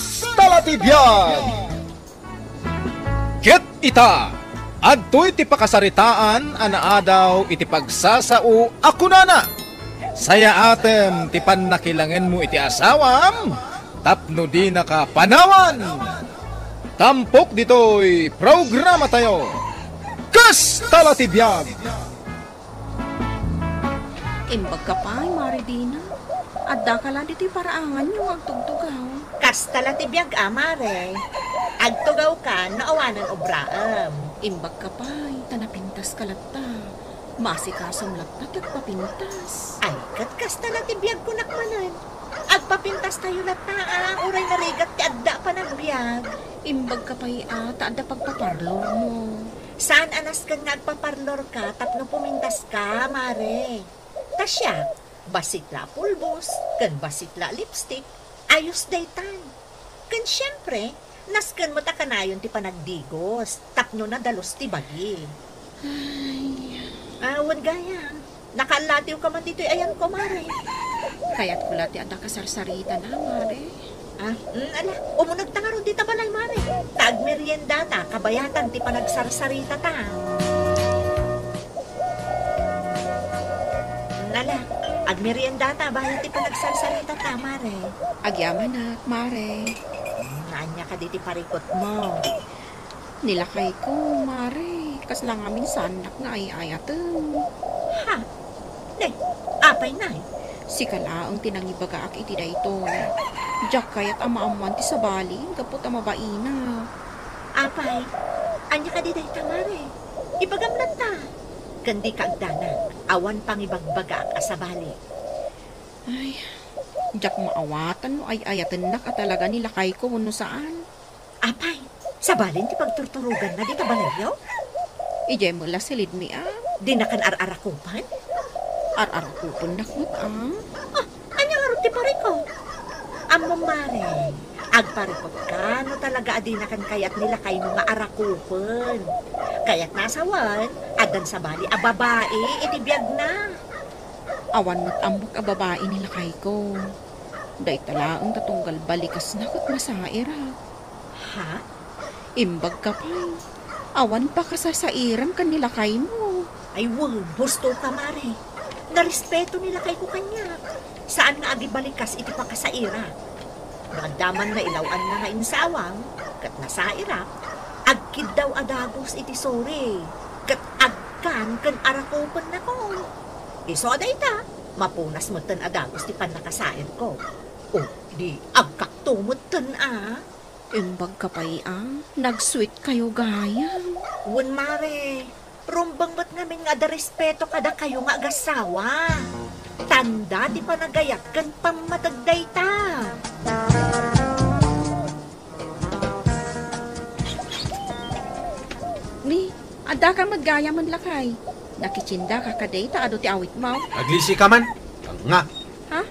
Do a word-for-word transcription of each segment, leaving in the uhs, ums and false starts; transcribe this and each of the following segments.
Kasta la ti biag! Ket ita, adtoy ti pakasaritaan a naadaw iti pagsasao a kunana, "Sayaatem ti pannakilangenmo iti asawam tapno dinaka panawan." Tampok ditoy programatayo, Kasta la ti biag! Imbagka pay, Mare Dina. Addaka la ditoy paraanganyo nga agtugtugaw. Kasta la ti biag a, Mare. Agtugawkan no awanen obraem. Imbagka pay, ta napintaska latta. Maasikasom latta ti agpapintas. Ay, ket kasta la ti biag kunak manen. Agpapintastayo latta a, uray narigat ti adda a panagbiag. Imbagka pay a, ta adda pagpaparlormo. Saan a nasken nga agpaparlorka tapno pumintaska, Mare? Ta siak, bassit la a pulbos, ken bassit la a lipstick, ayos daytan. Ken siempre, nasken met a kanayon ti panagdigos, tapno nadalus ti bagi. Ay. Ah, wen gayam, nakaallatiwka man ditoy ayanko, Mare. Kayatko la ti adda kasarsaritana, Mare. Ah, mm, ala, umunegta ngarud dita balay, Mare. Ta agmeriendata, kabayatan ti panagsarsaritata. Mm, ala, agmeriendata, bayat ti panagsarsaritata, Mare. Agyamanak, Mare. Mm, ania kadi ti parikutmo? Ni lakayko, Mare, kasla ngamin saannak nga ay-ayaten. Ha? Ne, apay nay? Sika laeng ti nangibagaak iti daytoy. Diak kayat a maammoan ti sabali gapu ta mabaina. Apay, ania kadi dayta, Mare? Ibagam latta. Ken dika agdanag, awan pangibagbagaak a sabali. Ay, diak maawatan no ay-ayatennak a talaga ni lakayko wenno saan. Apay, sabalin ti pagturturoganna dita balayyo? Idiay met la silidmi a. Dinakan ar-arakupan? Ar-arakupennak met a. Ah, ania ngarud ti parikut? Ammom, Mare, agparikutka no talaga a dinakan kayat ni lakaymo nga arakupen. Kayatna a sawen, addan sabali a babai iti biagna. Awan met ammok a babai ni lakayko. Dayta laeng ta tunggal balikasna ket masairak. Ha? Imbagka pay, awan pakasasairam ken ni lakaymo. Ay wen, husto ka, Mare. Narespeto ni lakayko kaniak. Saan nga agibalikas iti pakasairak. No adda man nailaw-anna nga insawang, ket nasairak, agkiddaw a dagus iti suri, ket agkan ken arakupennakon. Isu a dayta, mapunas metten a dagus ti pannakasairko. O, di agkakto metten a. Imbagka pay a, nag-sweet kayo gayam. Wen, Mare, rumbeng met ngamin nga adda respeto kadakayo nga agassawa. Tanda ti panagayat ken pammateg dayta. Ni, addaka met gayam, lakay. Nakitiendaka kadi ta adu ti awitmo? Aglisi ka man. Nga. Ha?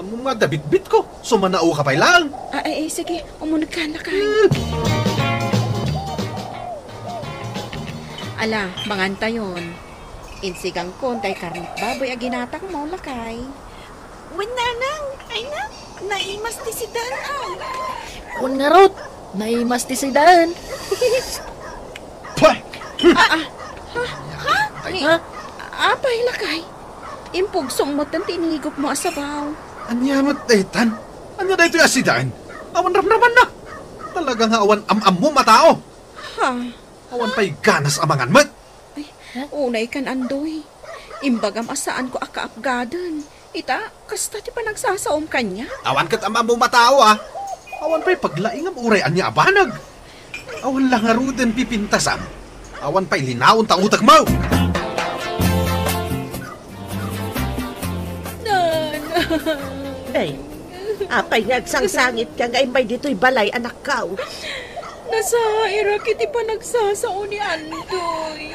Ammom nga adda bitbitko. Sumanaoka pay laeng. Ah, eh, eh, sige. Umunegka, lakay. Hmm. Ala, mangantayon. Insigangkon tay karnek baboy a ginatakmo, lakay. Wen, nanang, ay na, naimas ti sidan, ah. Wen ngarud, naimas ti sidan. Pah! Ah, ah, ha? Ha? Ay. Ha? Apay, lakay? Impugsom metten ti inigupmo a sabaw. Ania met daytan? Ania daytoy a sidan? Awan ramramanna. Talaga nga awan am-ammom a tao. Ha? Awan pay ganas a mangan met. Ay, unay kan Andoy. Imbagam a saanko a kaapgaden. Ita, kasta ti panagsasaom kaniak. Awan ket am-ammom a tao, a. Awan pay paglaingam uray ania a banag. Awan la ngaruden pipintasam. Awan pay linaon ta utekmo. Nanang. Ay, apay nga agsangsangitka nga immay ditoy balay, anakko? Nasairak iti panagsasao ni Andoy.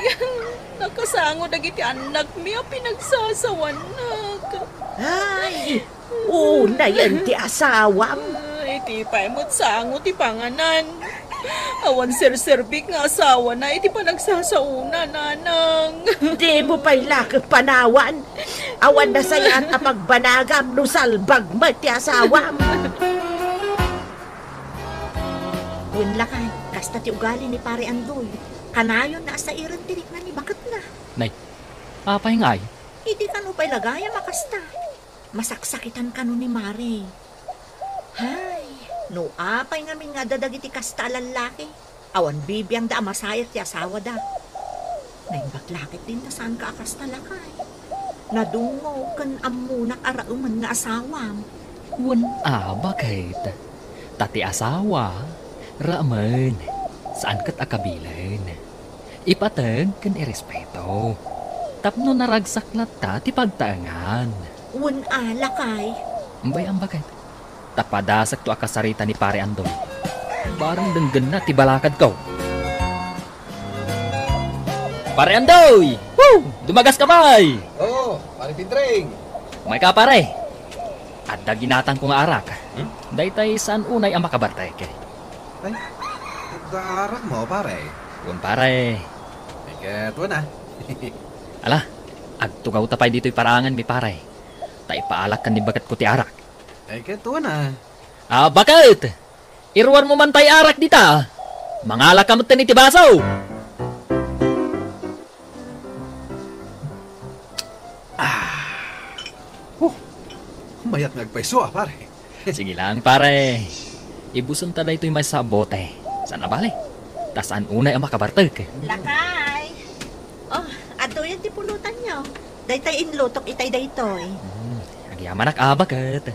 Nakasango dagiti annakmi a pinagsasawanak. Ay, unayen ti asawam. Ay, iti pay met sango ti panganan. Awan serserbik nga asawana iti panagsasaona, nanang. Dimo pay la ket panawan. Awan nasayaat a pagbanagam no salbag met ti asawam. Wen lakay, kasta ti ugali ni Pare Andoy. Kanayon nga asairen ti rikna ni baketna. Nay, apay ngay? Idi kano pay la gayam a kasta. Masaksakitan kano ni Mare. Hay, no apay ngamin nga adda dagiti kasta a lallaki, awan bibiangda a masair ti asawada. Naimbag la ketdin ta saanka a kasta, lakay. Nadungngo ken ammonak a raemen nga asawam. Wen a, baket. Ta ti asawa, raemen, saan ket a kabilen. Ipateg ken irespeto. Tapno naragsak latta ti pagtaengan. Wen a, lakay. Bay, baket. Ta padasekto a kasarita ni Pare Andoy. Barang denggenna ti balakadko. Pare Andoy! Woo! Dumagaska pay! Oo, Pare Pintring. Umayka, pare. Adda ginatangko nga arak. Hmm? Daytay saan unay a makabartek. Ay, adda arakmo, pare? Wen, pare. Ay, ket wen a. Ala, agtugawta pay ditoy paraanganmi, pare. Ta ipaalak ken ni baketko ti arak. Ay, ket wen a. Ah, baket! Iruarmo man tay arak dita. Mangalaka metten iti baso. Ah. Huh. Mayat nga agpayso a, pare. Sige lang, pare. Ibusenta daytoy maysa a bote. Saan a bale? Ta saan unay a makabartek. Lakay. Oh, adtoyen ti pulutanyo. Daytay inlutok itay daytoy. Hmm, agyamanak a, baket.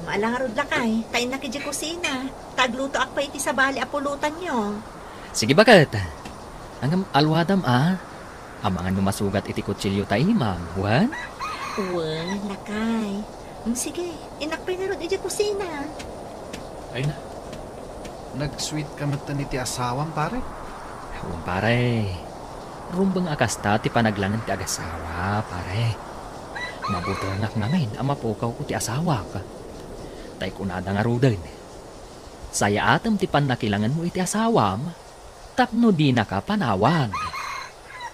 Ala ngarud, lakay, ta innak idiay kusina. Ta aglutoak pay iti sabali a pulutanyo. Sige, baket. Ngem alwadam a. Amangan no masugat iti kutsilio ta imam, wen? Wen, lakay. Mm, sige, innak pay ngarud idiay kusina. Ay na. Nag-sweet ka metten iti asawam, pare? Wen, pare. Rumbeng a kasta ti panaglangen ti agasawa, pare. Mabutengak ngamin a mapukawko ti asawak. Tay kunada ngaruden, sayaatem ti pannakilangenmo iti asawam tapno dinaka panawan.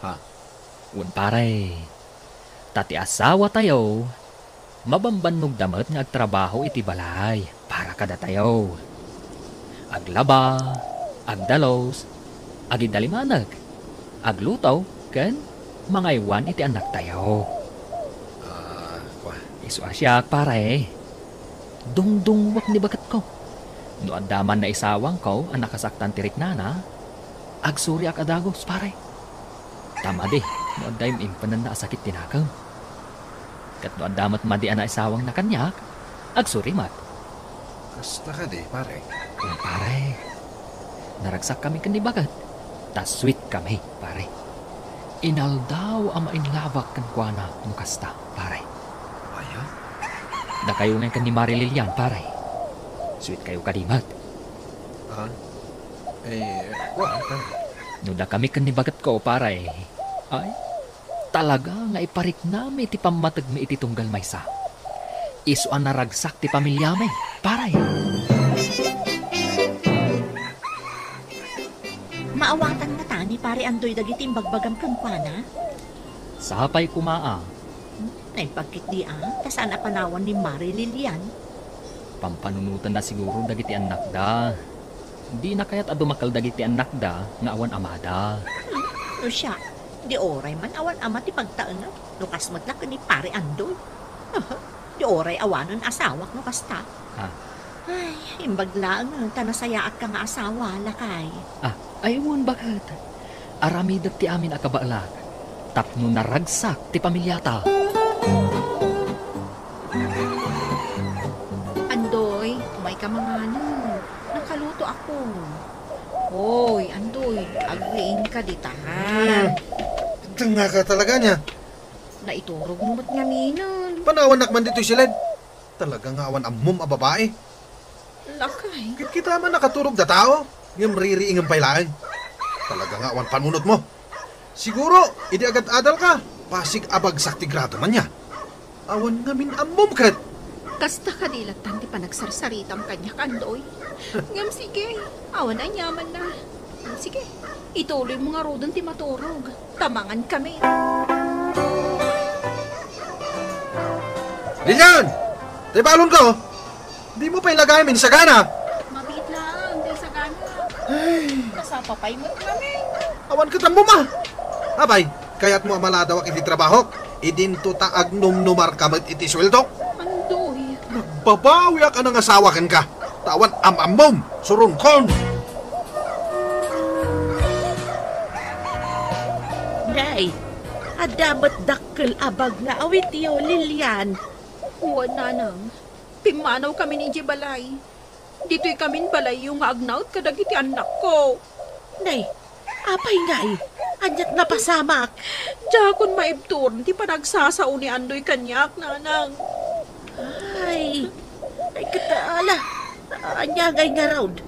Ha? Wen, pare. Ta ti asawatayo, mabambannogda met nga agtrabaho iti balay para kadatayo. Aglaba, agdalos, agidalimanek, agluto, ken mangaywan iti annaktayo. Ah, kua. Isu a siak, pare. Dungdungngoek ni baketko. No adda man naisawangko a nakasaktan ti riknana, agsuriak a dagus, pare. Ta madi no adda im-impenenna a sakit ti nakem. Ket no adda met madi a naisawangna kaniak, agsuri met. Kasta kadi, pare? Wen, pare. Naragsakkami ken ni baket, ta sweet kami, pare. Inaldaw a mainlabak kenkuana no kasta, pare. Aya? Dakayo ngay ken ni Mare Lilian, pare. Sweet kayo kadi met. Ah? Eh, kua, pare. No dakami ken ni baketko, pare. Ay, talaga nga ipariknami ti pammategmi iti tunggal maysa. Isu a naragsak ti pamiliami, pare. Maawatan ngata ni Pare Andoy dagiti imbagbagam kenkuana? Sapay koma a. Hmm, naimbag ketdi a, ta saan a panawan ni Mare Lilian. Pampanunotenna siguro dagiti annakda. Dina kayat a dumakkel dagiti annakda nga awan amada. Hmm, no siak, di uray man awan ama ti pagtaengan, no kas met la ken ni Pare Andoy. Di uray awanen asawak no kasta. Ah. Ay, imbag laeng ta nasayaatka nga asawa, lakay. Ah, ay, wen, baket. Aramidek ti amin a kabaelak tapno naragsak ti pamiliata. Andoy, umayka manganen. Nakaluto ako. Hoy, Andoy, agriingka dita, ha? Hmm. Dengngaka talaga nia. Naiturogmo met ngaminen. Panawannak man ditoy siled. Talaga nga awan ammom a babae. Lakay. Kitkita man nakaturog da tao, ngem ririingem pay laeng. Talaga nga awan panunotmo. Siguro, idi agad-adalka, basig a bagsak ti grado man nia. Awan ngamin ammom ket. Kasta kadi lattan ti panagsarsaritam kaniak, Andoy. Ngem sige, awan aniamanna. Sige, ituloymo ngaruden ti maturog. Ta mangankami. Lilian! Tay balonko! Dimo pay lagayam insagana! Mabiit laeng, tay sagana. Papa pay met ngamin. Awan ket ammom a. Apay, kayatmo a maladawak iti trabahok? Idinto ta agnumnumarka met iti sueldok. Andoy. Nagbabawiak a nangasawa kenka. Ta awan am-ammom, suronkon. Nay, adda met dakkel a bag nga awityo, Lilian. Wen, nanang. Pimmanaw kami idiay balay. Ditoy kamin balayyo nga agnaed kadagiti annakko. Nay, apay ngay? Aniat napasamak? Diakon maibturan ti panagsasao ni Andoy kaniak, nanang. Ay, ay, ket ala, ania ngay ngarud?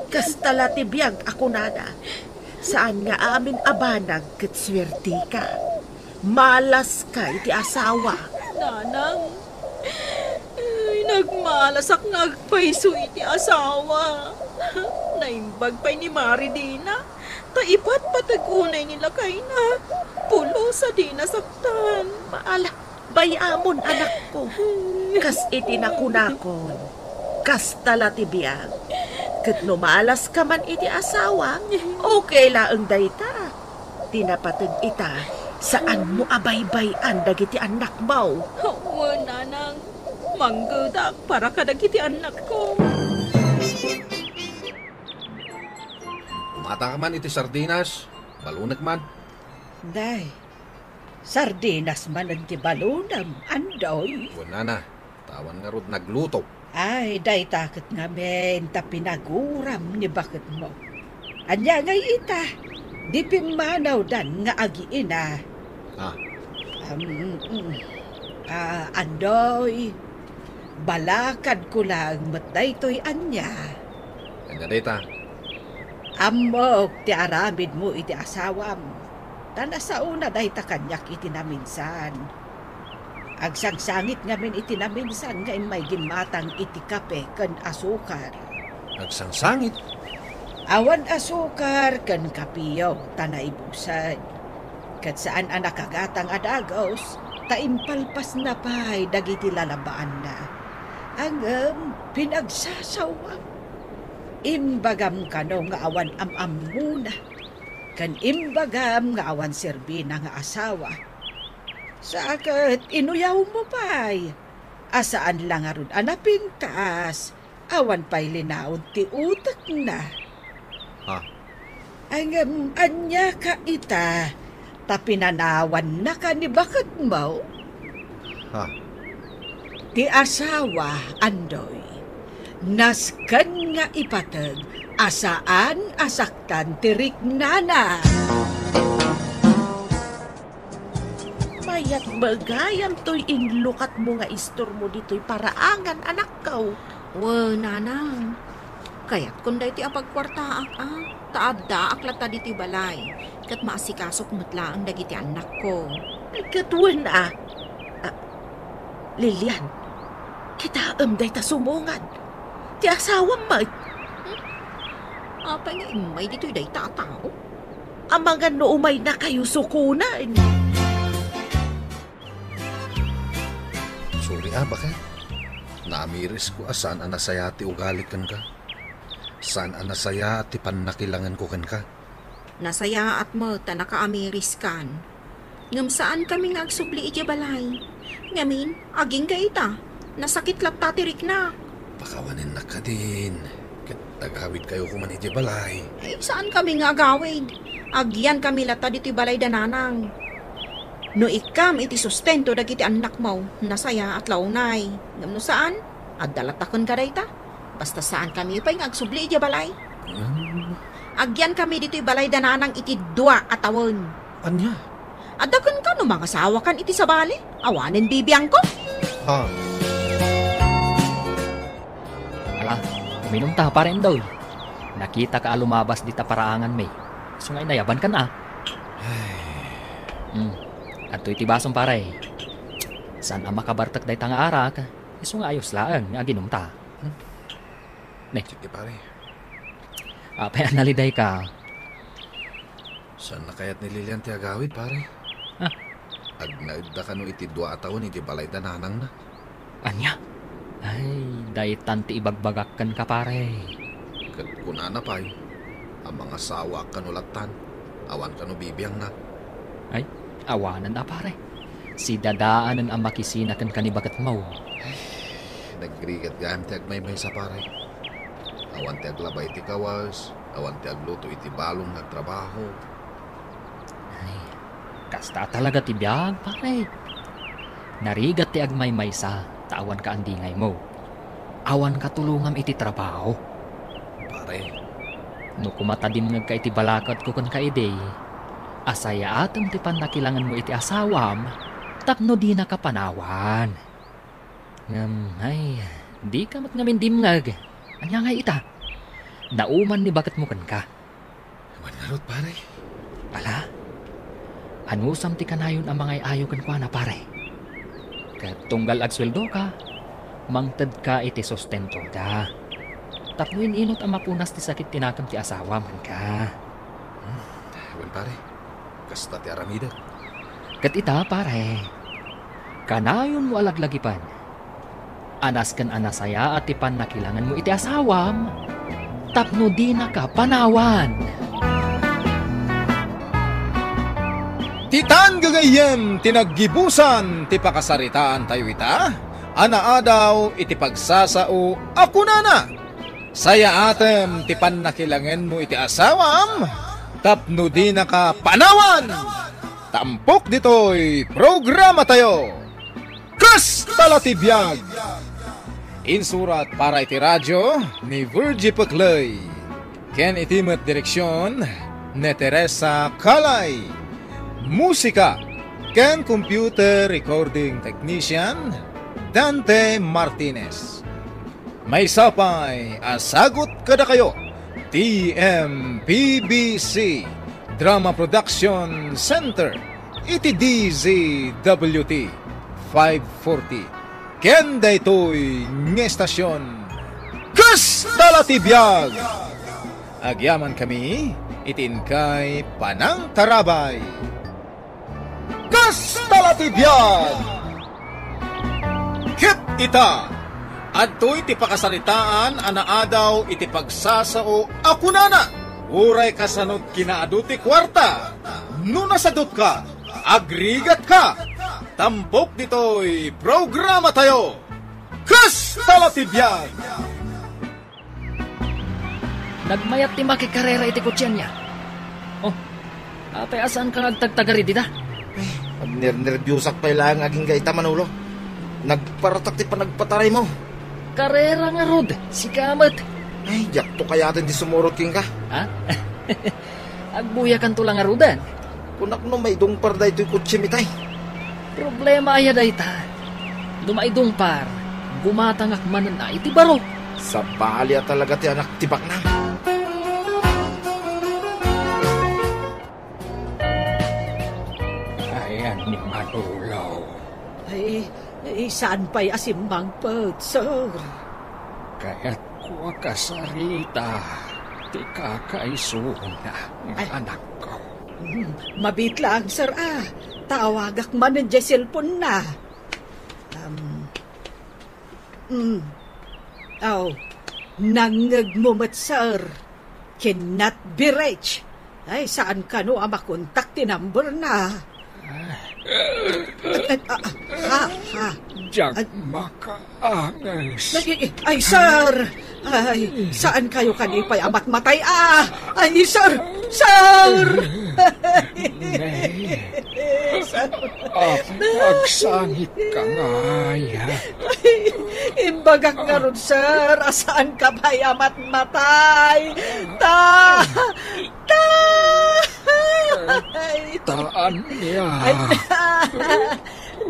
Kasta la ti biag a kunana. Saan nga amin a banag ket suertika. Malaska iti asawa. Nanang, ay, nagmalasak nga agpayso iti asawa. Naimbag pay ni Mari Dina, ta ipatpateg unay ni lakayna. Pulos a di nasaktan. Maala, bay-amon, anakko. Kas iti nakunakon, kasta la ti biag. Ket no malaska man iti asawa, okay laeng dayta. Ti napateg ita, saanmo a baybay-an dagiti annakmo. Wen, nanang, manggedak para kadagiti annakko. Mataka man iti sardinas, balunek man. Day, sardinas manen ti balunem, Andoy. Wen, nana. Ta awan ngarud nagluto. Ay, dayta ket ngamin ta pinaguram ni baketmo. Ania ngay ita? Di pimmanawdan nga agiina. Ah. Um, mm. Ah, Andoy, balakadko laeng met daytoy ania. Ania dayta? Ammok ti aramidmo iti asawam. Ta nasaona dayta kaniak iti naminsan. Agsangsangit ngamin iti naminsan nga immay gimmatang iti kape ken asukar. Agsangsangit? Awan asukar ken kapeyo ta naibused. Ket saan a nakagatang a dagus, ta impalpasna pay dagiti lalabaanna. Ngem pinagsasawam. Imbagam kano nga awan am-ammona, ken imbagam nga awan serbina nga asawa. Sa ket inuyawmo pay a saan la ngarud a napintas, awan pay linaon ti utekna. Ha? Ngem aniaka ita, ta pinanawannaka ni baketmo? Ha? Ti asawa, Andoy, nasken nga ipateg a saan a saktan ti riknana. Mayat bagayam toy inlukatmo nga istormo ditoy paraangan, anakko. Wen, nanang. Kayatkon daytoy a pagkuartaak, a, ta addaak latta ditoy balay, ket maasikasoak met laeng dagiti annakko. Ay, ket wen a. Ah, Lilian, kitaem dayta sumungad. Ti asawam met. Hmm? Apay nga immay ditoy dayta a tao? Amangan no umaynakayo sukonen. Sorry a, baket. Naamirisko a saan a nasayaat ti ugali kenka. Saan a nasayaat ti pannakilangenko kenka. Nasayaat met ta nakaamiriskan. Ngem saankami nga agsubli idiay balay. Ngamin, agingga ita, nasakit latta ti riknak. Pakawanennak kadin, ket agawidkayo koma idiay balay. Ay, saankami nga agawid. Agyankami latta ditoy balay da nanang. No ikkam iti sustento dagiti annakmo, nasayaat la unay. Ngem no saan, adda latta kenka dayta. Basta saankami pay nga agsubli idiay balay. Hmm. Agyankami ditoy balay da nanang iti dua a tawen. Ania? Adda kenka no mangasawakan iti sabali, awanen bibiangko. Ha? Ala, uminum ta, Pare Endoy. Nakitaka a lumabas dita paraanganmi. Isu nga inayabankan a. Ay. Hmm. Adtoy ti basom, pare. Saan a makabartek dayta nga arak. Isu nga ayos laeng nga aginumta. Hmm? Ne. Sige, pare. Apay a nalidayka? Saan a kayat ni Lilian ti agawid, pare? Ha? Agnaedda kano iti dua a tawen iti balay da nanangna. Ania? Ay, daytan ti ibagbagak kenka, pare. Ket kunana pay, A mangasawaak kano lattan, awan kano bibiangna. Ay, awanen a, pare. Sidadaanen a makisina kenka ni baketmo. Nagrigat gayam ti agmaymaysa, pare. Awan ti aglaba iti kawas, awan ti agluto iti balon nga agtrabaho. Ay, kasta talaga ti biag, pare. Narigat ti agmaymaysa, ta awan kaandingaymo. Awan katulongam iti trabaho. Pare. No kumatadimngegka iti balakadko kenka idi, asayaatem ti pannakilangenmo iti asawam tapno dinaka panawan. Ngem, ay, dika met ngamin dimngeg. Ania ngay ita? Nauman ni baketmo kenka. Awan ngarud, pare. Ala? Anusam ti kanayon a mangay-ayo kenkuana, pare? Ket tunggal agsueldoka, mangtedka iti sustentoda. Tapno in-inot a mapunas ti sakit ti nakem ti asawam kenka. Hmm, wen, pare. Kasta ti aramidek. Ket ita, pare, kanayonmo a laglagipen. Anas ken a nasayaat ti pannakilangenmo iti asawam tapno dinaka panawan. Ditan gagayyem ti naggibusan ti pakasaritaantayo ita a naadaw iti pagsasao a kunana, "Sayaatem ti pannakilangenmo iti asawam tapno dinaka panawan." Tampok ditoy programatayo. Kasta la ti biag! Insurat para iti radio ni Virgie Peclay, ken iti met direksion ni Teresa Calay. Musika ken computer recording technician, Dante Martinez. Maysa pay a sagut kadakayo, T M P B C Drama Production Center, iti D Z W T five forty, ken daytoy nga estasion, Kasta la ti biag! Agyamankami iti inkay panangtarabay. Kasta la ti biag! Ket ita, adtoy ti pakasaritaan a naadaw iti pagsasao a kunana, "Uray kasanod kinaadu ti kuarta, no nasadutka, agrigatka." Tampok ditoy programatayo, Kasta la ti biag! Nagmayat ti makikarera iti kotsienna. Oh, apay a saanka nga agtagtagari dita? Ay, agnernerbiosak pay laeng agingga ita, Manolo. Nagparatak ti panagpataraymo. Karera ngarud, sika met. Ay, diakto kayaten ti sumurot kenka. Ha? Agbuyakanto la ngaruden. Kunak no maidungpar daytoy kotsiem itay. Problema aya dayta? No maidungpar, gumatangak manen a iti baro. Sabali a talaga ti anak ti baknang. Ayan ni Manolo. Ay, ay, saan pay a simmangpet, sir? Kayatko a kasarita ti kakaisuna nga Ay. anakko. Hmm, mabiit laeng, sir, a. Tawagak manen diay cellphone-na. Um, hmm. Aw, nangngegmo met, sir. Cannot be reached. Ay, saan kano a makontak ti number-na? Ay, ah, ah, ha, ha. Diak Ay. makaanges. Ay, ay, ay, sir! Ay, saan kayo kani pay a matmatay, ah? Ay, sir! Sir! Nay, Sir. Apo, agsangit ka ngay. Ay, imbagak ngarud, sir, a saan ka pay a matmatay. Ta, ta, Taan niya. Ay,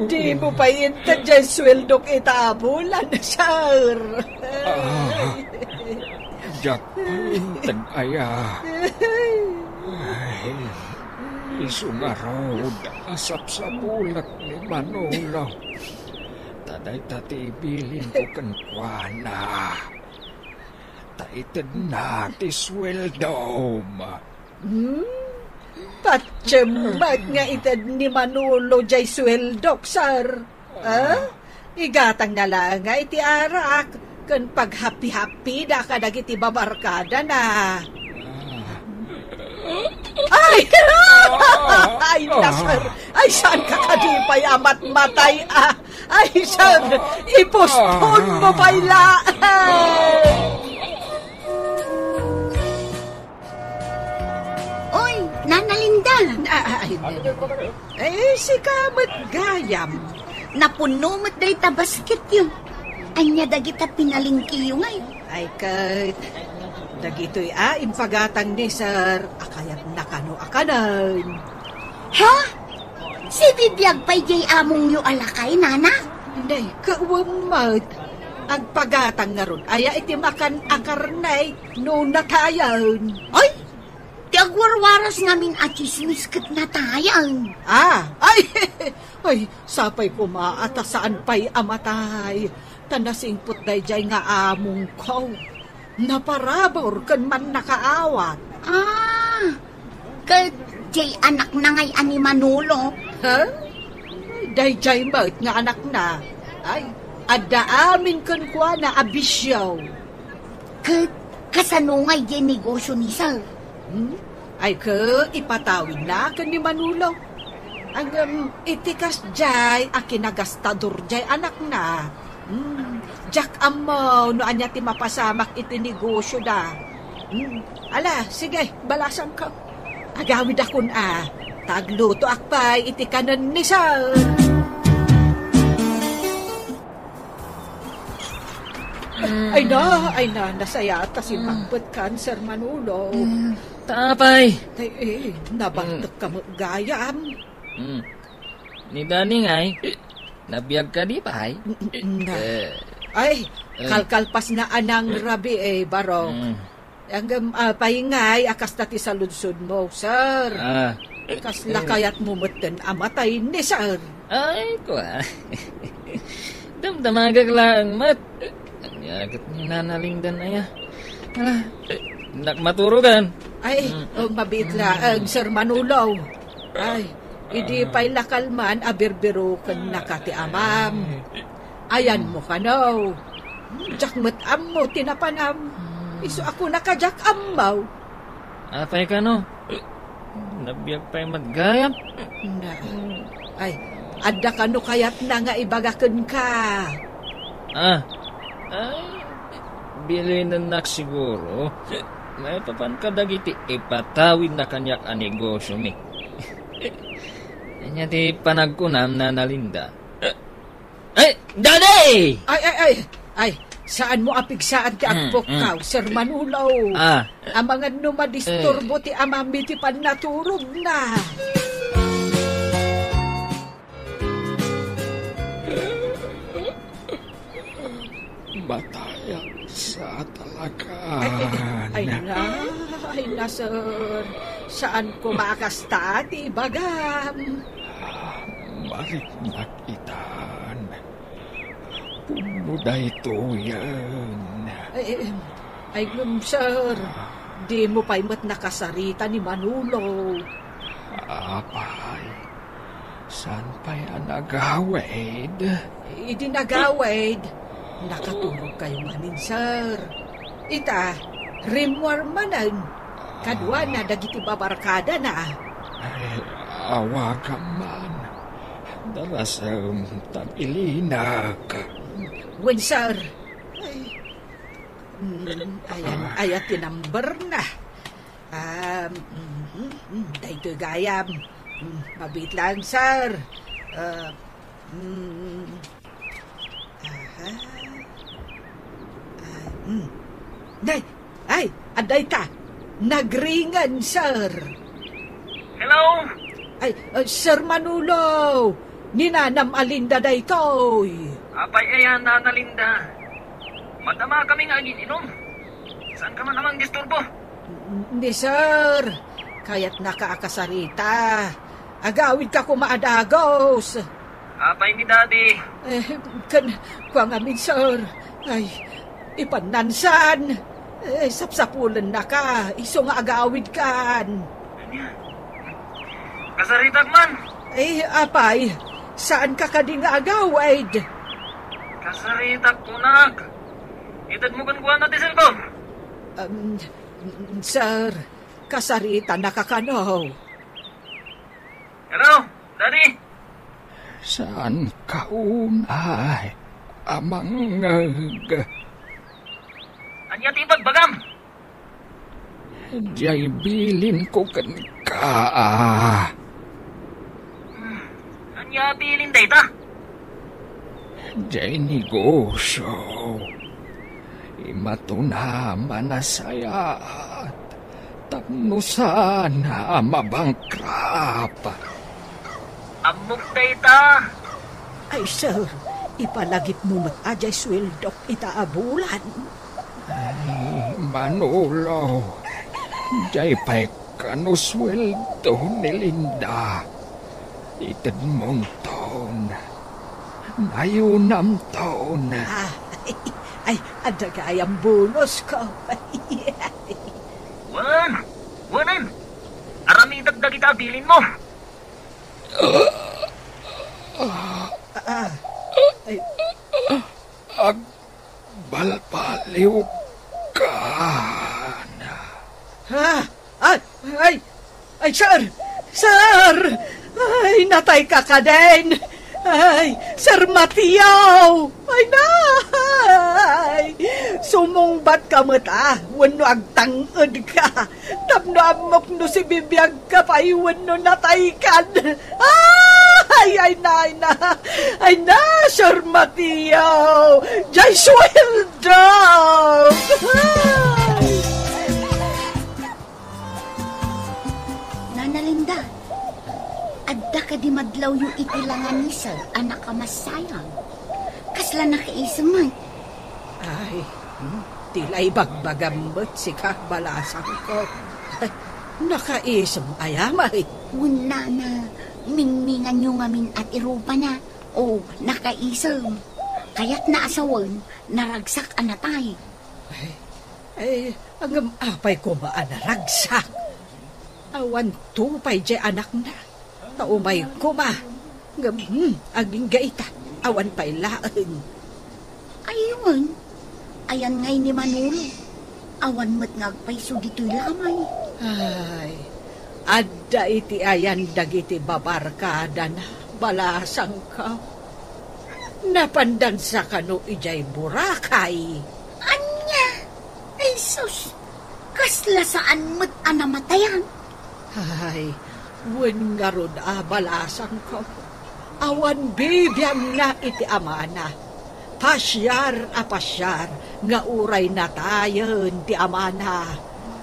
di mo pay inted diay sueldok ita a bulan, sir. Ah, diak pay inted aya. Ay, isu ngarud a sapsapulek ni Manolo. Ta dayta ti ibilinko kenkuana. Ta itedna ti sueldom. Hmm? Patiem met nga ited ni Manolo diay sueldok, sir. Ah? Igatangna laeng nga iti arak ken paghappy-happyda kadagiti babarkadana. Ah, Ay, na, sir. Ay, saan ka kadi pay a matmatay, ah? Ay, sir, ipusponmo pay laeng. Oy, Nana Linda. Ah, ay, eh, sika met gayam. Napunno met dayta basketyo. Ania dagita pinalengkeyo ngay? Ay, ket dagitoy a impagatang ni sir a kayatna kano a kanen. Ha? Sibibiag pay diay amongyo a lakay, nana? Nay, kawen met. Agpagatang ngarud aya iti makan a karne no natayen? Ay, ti agwarwaras ngamin a tsismis ket natayen. Ah, ay, ay, sapay koma a ta saan pay a matay. Ta nasingpet daydiay nga amongko. Naparabur ken mannakaawat. Ah, ket diay anakna ngay a ni Manolo? Ha? Daydiay met nga anakna. Ay, adda amin kenkuana a bisio. Ket kasano ngay diay negosio ni sir? Hmm? Ay, ket ipatawidna ken ni Manolo. Ngem iti kasdiay a kinagastador diay anakna. Hmm, diak ammo no ania ti mapasamak iti negosio da. Hmm, ala, sige, balasangko. Agawidakon a, ta aglutoak pay iti kanen ni sir. Ay na, ay na, nasayaat ta simbakbet kan, Sir Manolo. Mm. Ta apay? Ay, eh, nabantek ka met gayam. Mm. Ni Dani ngay, nabiag kadi pay? N-, n-, na. Eh. Ay, eh, kalkalpas na anang rabii, eh, Barok. Mm. Ngem, ah, apay ngay a kasta ti saludsodmo, sir? Ah. Kasla kayatmo metten a matay ni sir? Ay, kua. Damdamagak laeng met. Ania ket ni Nana Linda aya? Ala, innak maturogan. Ay, mm, oh, mabiit laeng, Sir Manolo. Ay, idi pay la kalman a birbirokennaka ti amam. Ayanmo kano. Diak met ammo ti napanam. Hmm. Isu a kunaka diak ammo. Apay kano? Nabiag pay met gayam. Na. Ay, adda kano kayatna nga ibaga kenka? Ah. Ay, bilinennak siguro. Maipapan kadagiti ipatawidna kaniak a negosio mi. Ania ti panagkunam, Nana Linda? Ay, Daddy! Ay, ay, ay, ay, saanmo a pigsaan ti agpukkaw, Sir Manolo. Ah. Amangan no madisturbo ti amami ti pannaturogna. Matayak sa talaga. Ay, ay, ay, na, ay, na, sir. Saan ko makasta ti ibagam? Mariknak itan. Pumno daytoyen. Ay, ay, ay, ngem, sir, dimo pay met nakasarita ni Manolo. Apay, saan pay a nagawid? Idi nagawid, nakaturog kayo ngamin, sir. Ita, rimmuar manen. Kaduana dagiti babarkadana. Ay, awagam man. Darasem ta bilinak. Wen, sir. Ay, mm, ayan, aya ti number na. Ah, mm, mm, daytoy gayam. Mm, mabiit lang, sir. Ah, mm, Aha. Ah, hmm. Nay, ay, adda ita. Nagringan, sir. Hello? Ay, uh, Sir Manolo. Ni Nanam a Linda daytoy. Apay aya, Nana Linda? Madama kami nga agin-inom. Saan ka man amang disturbo? Ni sir, kayatnaka a kasarita. Agawidka koma a dagus. Apay ni Daddy? Eh, ken, kua ngamin, sir. Ay, ipannansan. Eh, sapsapulennaka, isu nga agawidkan. Ania? Kasaritak man? Eh, apay, saanka kadi nga agawid? Kasaritak, kunak. Itedmo kenkuana ti cellphone. Um, sir, kasaritanaka kano? Daddy! Saan ka unay a mangngeg? Ania ti ibagbagam? Diay bilinko kenka. Hmm, ania bilin dayta? Diay negosyo. Imatuna manasayaat tapno saan a mabangkrap. Ammok dayta. Ay, sir, ipalagipmo met a diay sueldok ita a bulan. Ay, Manolo, diay pay kano sueldo ni Linda. Itedmonton. Nayunamton. Ah, ay, ay, adda gayam bonusko. Wen, wenen. Aramidek dagita a bilinmo. Ah, ay. Ag- Balbaliwkan. Ha? Ay, ay, ay, sir! Sir! Ay, natayka kadin! Ay, Sir Mateo! Ay, nay! Sumungbatka met, a, wenno agtang-edka. Tapno ammok no sibibiagka pay wenno nataykan. Ah! Ay, ay na, ay na. Ay na, Sir Mateo. Jay sueldo! Nana Linda, adda kadi madlawyo iti langanisag a nakamasayang? Kasla nakaisem met? Ay, hmm, ti la ibagbagam met sika, balasangko. Nakaisem aya met? Wen, nana, mingminganyo ngamin a ti rupana. O, nakaisem. Kayatna a sawen, naragsak a natay. Ay, ay, ngem apay koma a naragsak? Awan to pay diay anakna. Ta umay koma. Ngem, hmm, agingga ita, awan pay laeng. Ay, wen, ayan ngay ni Manolo. Awan met nga agpayso ditoy lamay. Ay, adda iti ayan dagiti babarkadana, balasangko. Napandansa kano idiay Boracay? Ania? Ay, sus! Kasla saan met a namatayan? Ay, wen ngarud a balasangko. Awan bibiangna iti amana. Pasiar a pasiar nga uray natayen ti amana.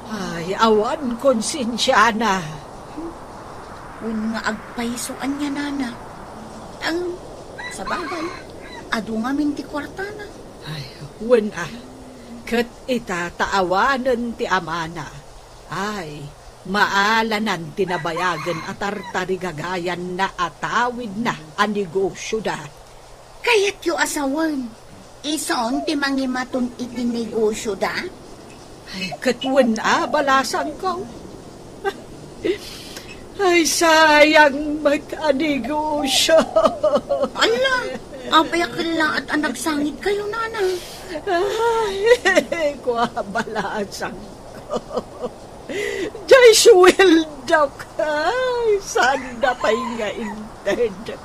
Ay, awan konsensiana. Wen nga agpayso ania, nana. Ang, sabagay, adu ngamin ti kuartana. Ay, wen a. Ket ita ta awanen ti amana. Ay, maalanan ti nabayagen a tartarigagayanna a tawidna a negosioda. Kayatyo a sawen, isun ti mangimaton iti negosioda? Ay, ket wen a, balasangko. Ay, sayang met a negosio. Ala, apay a kellaat a nagsangitkayo, nana? Ay, kua, balasangko. Jay sueldok, ay, saan da pay nga inted.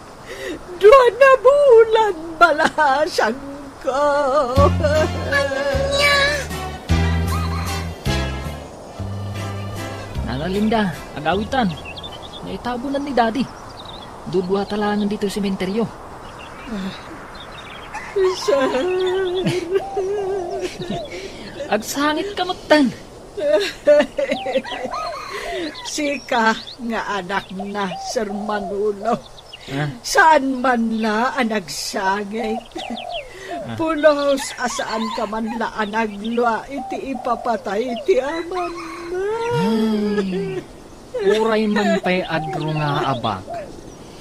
Dua na bulan, balasangko. Ania? Nana Linda, agawitan. Naitabunan ni Daddy. Dudua ta laengen ditoy sementeryo. Sir. Agsangit ka, metten. Sika nga anakna, Sir Manolo. Ah. Saan man la a nagsangit. Ah. Pulos a saan ka man la a naglua iti ipapatay ti amanna. Ay. Uray man pay agrungaabak,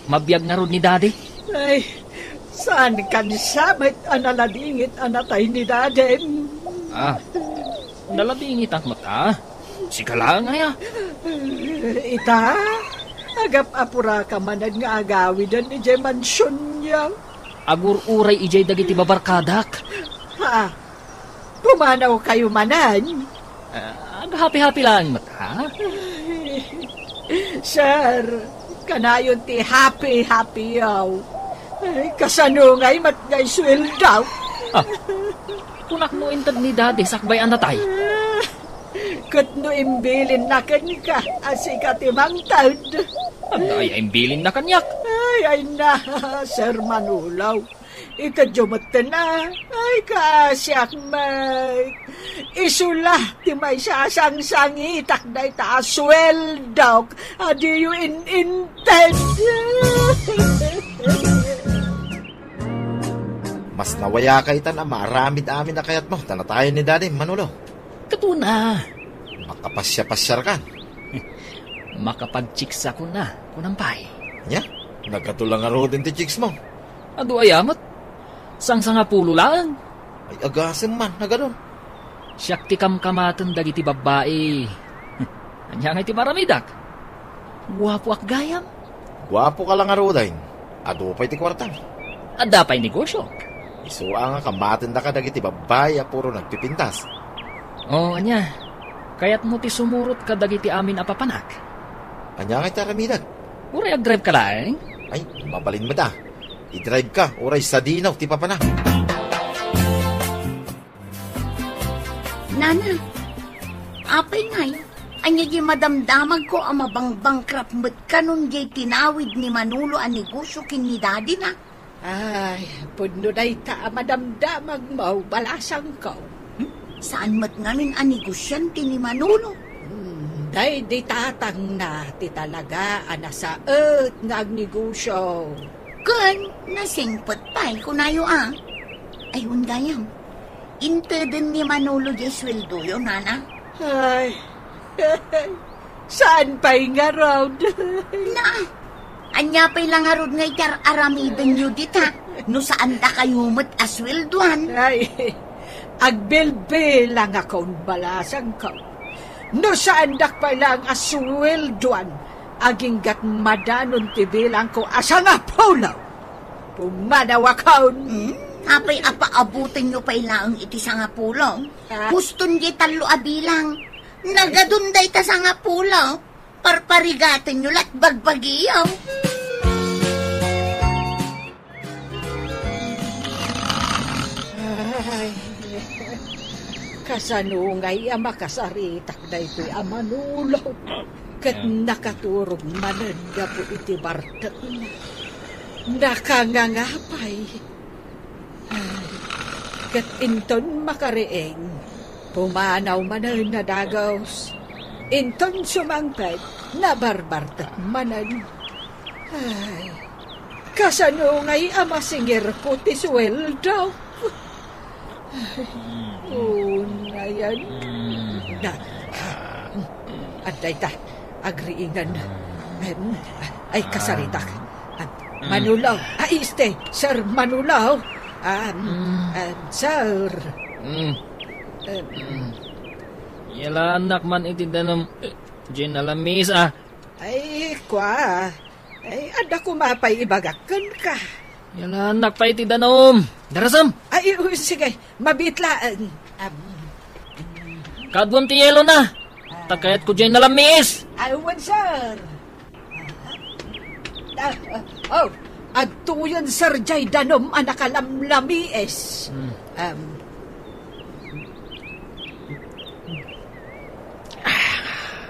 mabiag ngarud ni Daddy? Ay, saan kan sa met a naladingit a natay ni Dadim? Ah, naladingitak met a. Sika laeng aya? Ita, agap-apuraka manen nga agawiden idiay mansionyo. Agur-uray idiay dagiti babarkadak. Ha? Pumanawkayo manen? Ah, aghapi-hapi laeng met, ha? Sir, Kanayon ti happy-happy-yo. Ay, kasano ngay met nga isueldo? Ah, kunak no inted ni Daddy sakbay a natay. Ket no imbilinna kenka a sika ti mangted. Ania a imbilinna kaniak? Ay, ay na, Sir Manolo. Itedyo metten a, ay, kaasiak met. Isu la ti maisasangsangitak dayta a sueldok a diyo in-inted. Mas nawayaka itan a maaramid amin a kayatmo ta natayen ni Daddy, Manolo. Ket una, makapasiapasiarkan. Makapagchiksa kuna, kunam pay. Ania? Nagadu la ngaruden ti chiksmo? Adu aya met? Sangsangapulo laeng. Ay, agasem man, nagadun. Siak ti kamkamaten dagiti babbai. Ania ngay ti maaramidak? Guapoak gayam. Guapoka la ngaruden. Adu pay ti kuartam. Adda pay negosiok. Isu a nga kamatendaka dagiti babbai a puro nagpipintas. O, ania? Kayatmo ti sumurot kadagiti amin a papanak? Ania ngay ti aramidek? Uray agdrive ka laeng? Ay, mabalin met a. Idrive ka, uray sadino ti papanak. Nana, apay ngay? Ania diay madamdamagko a mabangbangkrap met kanon diay tinawid ni Manolo a negosio ken ni Daddy na? Ay, pudno dayta a madamdamagmo, balasangko. Hmm? Saan met ngamin a negosiante ni Manolo? Hmm, daydi tatangna ti talaga a nasaet nga agnegosio. Ken nasingpet pay, kunayo a. Ay, wen gayam. Inteden ni Manolo diay sueldoyo, nana? Ay, saan pay ngarud? Na, ania pay la ngarud nga iti ar-aramidenyo dita? No saan dakayo met a sueldoan? Ay, agbilbilangakon, balasangko. No saandak pay laeng a sueldoan, aginggat madanon ti bilangko a sangapulo. Pumanawakon. Hmm? Apay a paabutenyo pay laeng iti sangapulo? Ah. Huston diay tallo a bilang. Nagadun dayta sangapulo. Parparigatenyo la't bagbagiyo. Ay, kasano ngay a makasaritak daytoy a Manolo? Ket nakaturog manen gapu iti bartekna. Nakanganga pay. Ay, ket inton makariing, pumanaw manen a dagus. Inton sumangpet, nabarbartek manen. Ay, kasano ngay a masingirko ti sueldo? Ay, unayen. Na, adda ita, agriingan. Em, ay, kasaritak. Ah, Manolo, ay, este, Sir Manolo. Um, Mm. um, sir. Mm. Um, Mm. Yalaannak man iti danum, eh, Jane Alamis, ah. Ay, kwa. Ay, adda koma pay ibagak kenka. Yalaannak pay ti danum. Darasem. Ay, u-, sige, mabiit laeng. Am. Kaduam ti yelo na. Ta kayatko diay nalamiis. Ay, wen, sir. Ah, ah, oh, adtoyen, sir, diay danum a nakalamlamiis. Hmm. Am.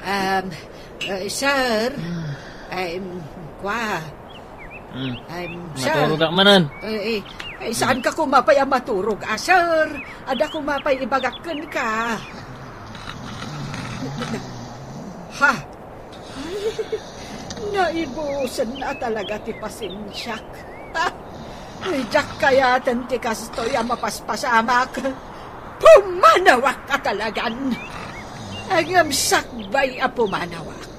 Um, eh, sir, Hmm. Em, kwa. Hmm. Em, sir. Maturog ka manen. Eh, eh, eh, saan ka koma pay a maturog, ah, sir? Adda koma pay ibagak kenka. Ha? Ay, naibusen a talaga ti pasensiak. Ah, diak kayaten ti kastoy a mapaspasamak. Pumanawak a talagan. Ngem sakbay a pumanawak,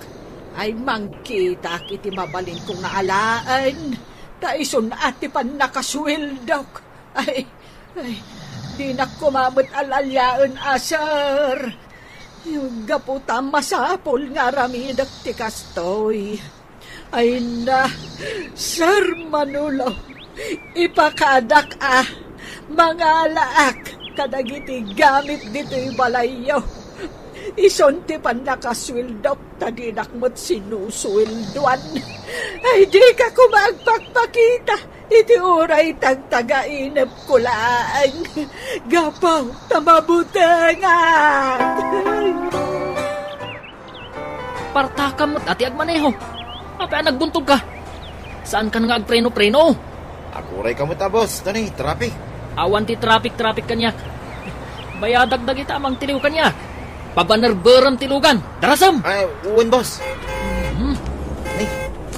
ay mangkitak iti mabalinko nga alaen, ta isun a ti pannakasueldok. Ay, ay, dinak koma met al-aliaen a, sir. Gapu ta masapul nga aramidek ti kastoy. Ay na, Sir Manolo, ipakadak a mangalaak kadagiti gamit ditoy balayyo. Isun ti pannakasueldok ta dinak met sinusueldoan. Ay, dika koma agpakpakita iti uray tagtagainepko laeng. Gapu ta mabutengak. Partakam met a ti agmaneho. Apay a nagbuntogka? Saankan nga agpreno-preno? Aguray ka met a, boss. Tani, traffic. Awan ti traffic-traffic kaniak. Bayadak dagita a mangtiliw kaniak. Pabanerberem ti lugan. Darasem! Ay, wen, boss. Mhm. Ay,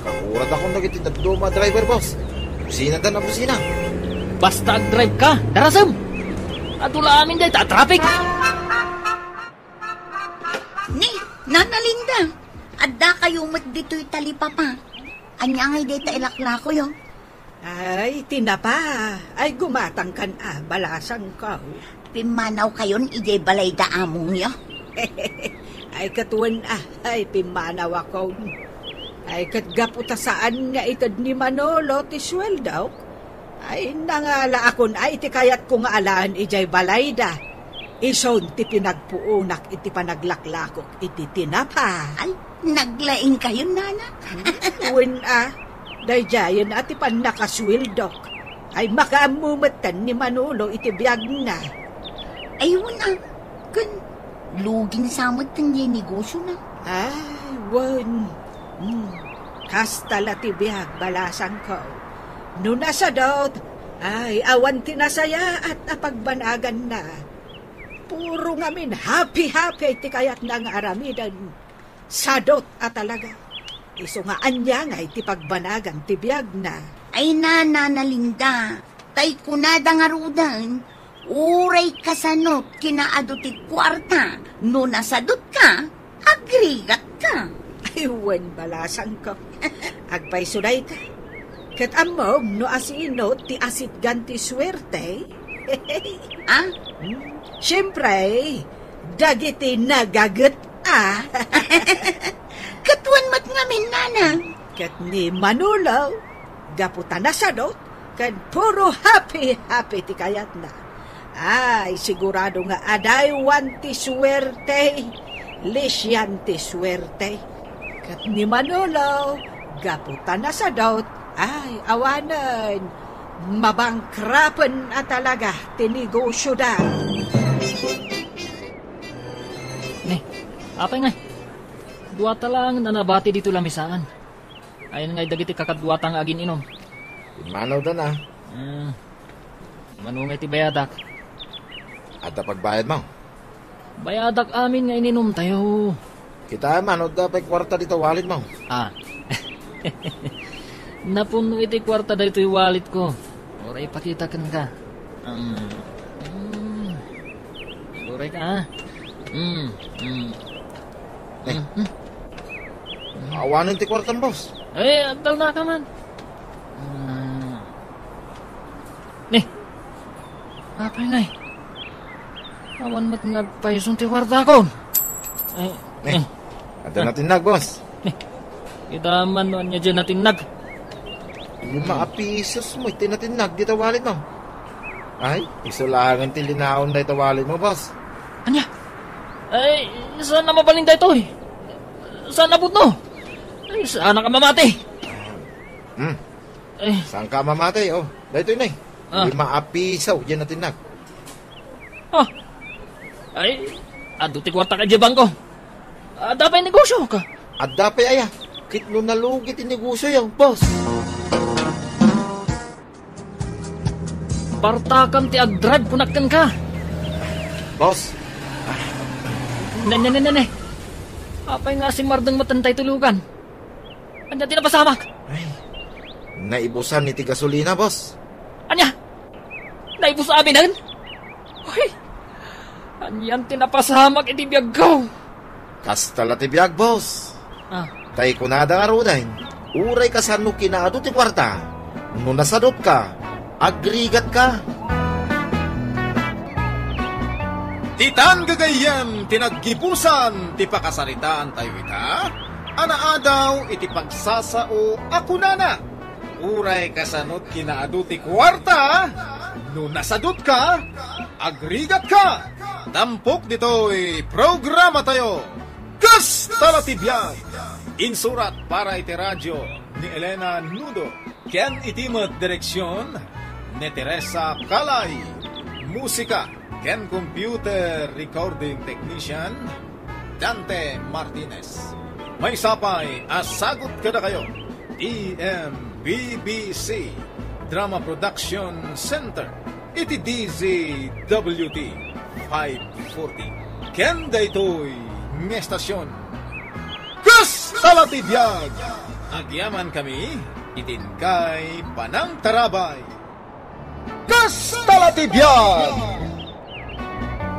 kakuradakon dagiti dadduma a driver, boss. Businada na busina. Basta agdrive ka, darasem! Adu la amin dayta a traffic! Ni, Nana Linda, adda kayo met ditoy talipapa. Ania ngay dayta ilaklakoyo? Ay, tinapa. Ay, gumatangkan a, balasangko. Pimmanaw kayon idiay balay da amongyo? Ay, ket wen a, ay, pimmanawakon. Ay, ket gapu ta saan nga ited ni Manolo ti sueldok, ay, nangalaakon ay ti kayatko nga alaen idiay balayda. Isun ti pinagpuonak iti panaglaklakok iti tinapa. Ay, naglaing kayon, Nana? Wen a, daydiayen a ti pannakasueldok. Ay, makaammo metten ni Manolo iti biagna. Ay, wen a, ken lugin sa metten diay negosiona. Ay, wen. Hmm. Kasta la ti biag, balasangko. No nasadut, ay, awan ti nasayaat a pagbanaganna. Puro ngamin happy-happy ti kayatna nga aramiden. Sadut a talaga. Isu nga ania ngay ti pagbanagan ti biagna. Ay, Nana Linda, tay kunada ngaruden, uray kasanot kinaadu ti kuarta, no nasadutka, agrigatka. Ay, wen, balasangko. Agpayso dayta. Ket ammom no asino ti asitgan ti suerte? Ah? Hmm, siempre, dagiti nagaget a. Ket wen met ngamin, Nana. Ket ni Manolo, gapu ta nasadut, ken puro happy-happy ti kayatna. Ay, sigurado nga adaywan ti suerte, lisian ti suerte. Ket ni Manolo, gapu ta nasadut, ay, awanen, mabangkrapen a talaga ti negosioda. Ni, apay ngay? Duata laeng a nabati ditoy lamisaan. Ayan ngay dagiti kakaduata nga agin-inom. Immanawda na. Ah, mano ngay ti bayadak? Adda pagbayadmo? Bayadak amin nga ininumtayo. Kitaem no adda pay kuarta dita walletmo. Ah. Napunno iti kuarta daytoy walletko. Uray ipakita kenka. Um, mm. Uray ka, ha? Mm, mm. Eh. Mm, mm. Awanen ti kuartam, boss. Eh, agtalnaka man. Ah. Ni, apay ngay? Awan met nga agpayson ti kuartakon. Eh, Eh, eh. Adda natinnag, boss. Eh, kita man no ania diay natinnag. Lima a pisos mo iti natinnag dita walletmo. Ay, isu laengen ti linaon dayta walletmo, boss. Ania? Ay, saan a mabalin daytoy? Saan a pudno? Ay, saanak a mamati. Hmm. Ay. Saanka a mamati, oh. Daytoy, nay. Ah. Lima a piso diay natinnag. Ah. Ay, adu ti kuartak idiay bangko. Adda pay negosio ka? Adda pay aya. Ket no nalugi ti negosioyo, boss. Partakam ti agdrive kunak kenka. Boss. Ne, ne, ne, ne, ne. Apay nga asimmardeng met daytoy lugan? Ania ti napasamak? Ay, naibusan iti gasolina, boss. Ania? Naibus aminen? Uy, anian ti napasamak iti biagko? Kasta la ti biag, boss. Ah. Tay kunada ngaruden, uray kasano kinaadu ti kuarta, no nasadutka, agrigatka. Ditan gagayyem ti naggibusan ti pakasaritaantayo ita a naadaw iti pagsasao a kunana, uray kasanot kinaadu ti kuarta, no nasadutka, agrigatka. Tampok ditoy programatayo, Kasta la ti Biag! Insurat para iti radyo ni Elena Nudo, ken iti met direksion ni Teresa Calay. Musika ken computer recording technician, Dante Martinez. Maysa pay a sagut kadakayo, E M B B C Drama Production Center iti D Z W T five forty. Ken daytoy nga estasion, Kasta la ti Biag! Agyaman kami iti inkay panangtarabay. Kasta la ti biag!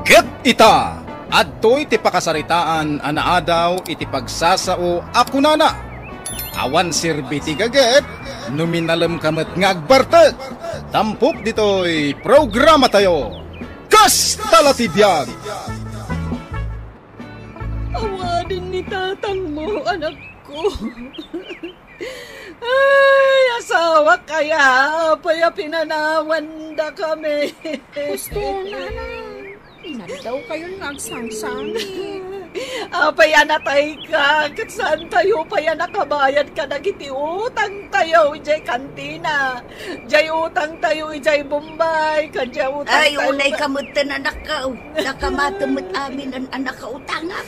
Ket ita, adtoy ti pakasaritaan a naadaw iti pagsasao a kunana, awan serbi ti gaget no minalemka met nga agbartek. Tampok ditoy programatayo, Kasta la ti biag! Awanen ni tatangmo, anakko. Ay, asawak aya, apay a pinanawandakami? Husto, nanang. Inaddaw kayon nga agsangsangit. Apay a natayka, ket saantayo pay a nakabayad kadagiti utangtayo idiay kantina. Diay utangtayo idiay Bombay, ken diay utangtayo. Ay, unay ka metten, anakko. Nakamatem met amin a nakautangam.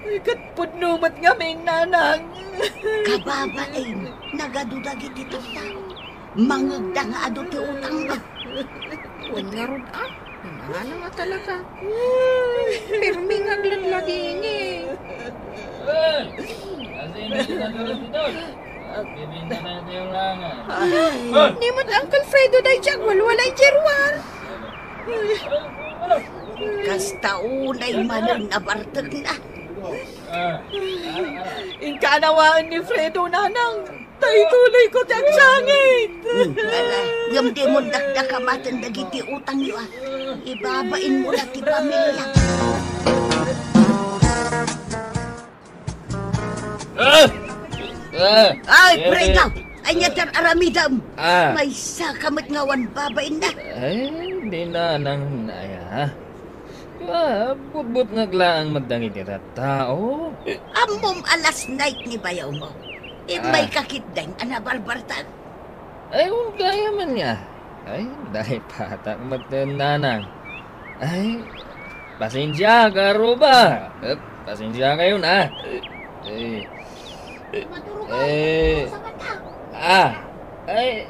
Ay, ket pudno met ngamin, nanang. Kababain, nagadu dagiti tattao. Mangegda nga adu ti utangda. Wen ngarud a, nanang a talaga. Permi nga agladladingit. Eh, kasi hindi na tulog ito. Bibinta na ito yung langan. Ay. Ni met Uncle Fredo daydi agwalwala idiay ruar. Kasta unay manen a bartekna. Inka anawaen ni Fredo, nanang. Ta ituloyko ti agsangit. Hmm, ala, ngem dimon dakdakamaten dagiti utangyo, a. Ibabainmo la ti pamilia. Ah! Ah! Ay, Fredo! Ania ti ar-aramidem? Ah. Maysaka met nga awan babainna. Ay, di, nanang, aya. Ah, butbutngag laeng met dagiti tattao. Ammom a last night ni bayawmo. Immay, ah, kakitdeng a nabarbartek. Ay, wen gayam ania. Ay, daypatak met, nanang. Ay, pasensiaka, Ruba. Eh, pasensiakayon, a. Eh, eh, ah, ay,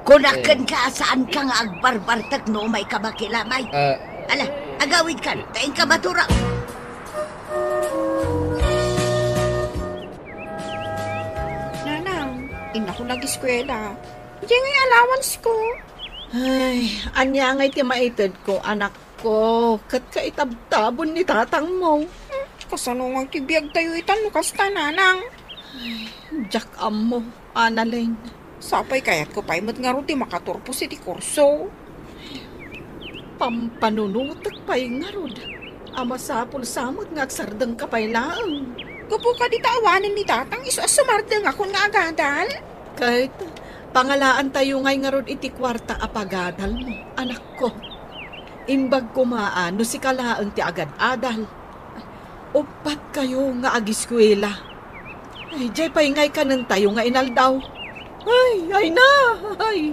kunak, eh, kenka a saanka nga agbarbartek no umayka makilamay. Ah. Ala, agawidkan, ta inka maturog. Nanang, innakon ageskuela. Diay ngay allowance ko. Ay, ania ngay ti maitedko, anakko, ket kaitabtabon ni tatangmo. Hmm, kasano ngay ti biagtayo itan no kasta, nanang? Ay, diak ammo, Annalyn. Sapay kayatko pay met ngarud ti makaturpos iti kurso. Pampanunotek pay ngarud a masapul sa met nga agsardengka pay laeng. Gapu kadi ta awanen ni tatang isu a sumardengakon nga agadal? Ket pangalaantayo ngay ngarud iti kuarta a pagadalmo, anakko. Imbag koma a no sika laeng ti agad-adal. Uppat kayo nga agiskuela. Ay, diay pay ngay kanentayo nga inaldaw. Ay, ay na, ay.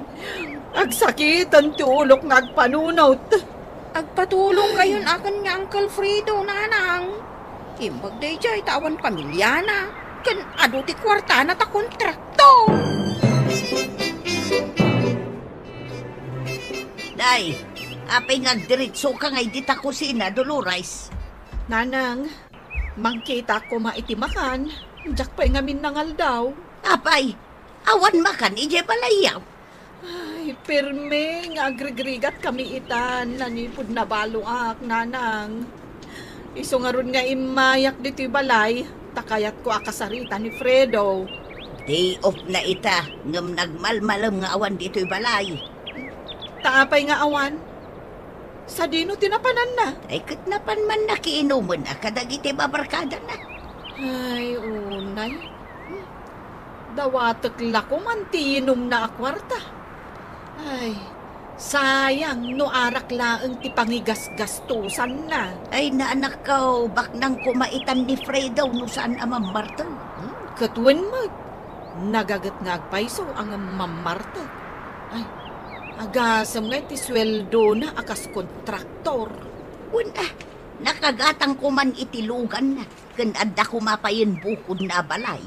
Agsakiten ti ulok nga agpanunot. Agpatulong kayon aken nga Uncle Fredo, nanang. Imbag daydiay ta awan pamiliana, ken adu ti kuartana ta kontrakto. Day, apay nga agdiretsoka ngay dita kusina, Dolores? Nanang, mangkitak koma iti makan, diak pay ngamin nangaldaw. Apay, awan makan idiay balayyo? Ay, pirmi nga agrigrigat kami itan, nanipud nabaluak, nanang. Isu ngarud nga immayak ditoy balay, ta kayatko a kasarita ni Fredo. Day off na ita, ngem nagmalmalem nga awan ditoy balay. Ta apay nga awan? Sadino ti napananna? Ay, ket napan man nakiinumen a kadagiti babarkadana. Ay, unay. Hmm. Dawatek la koman ti inumna a kuarta. Ay, Sayang no arak laeng ti pangigasgastosanna. Ay, naanakkaw, baknang koma itan ni Fredo no saan a mammartek. Hmm, ket wen met, nagaget nga agpayso a ngem mammartek. Ay, agasem nga iti sueldona a kas kontraktor. Wen a, nakagatang koman iti luganna, ken adda koma payen bukodna a balay.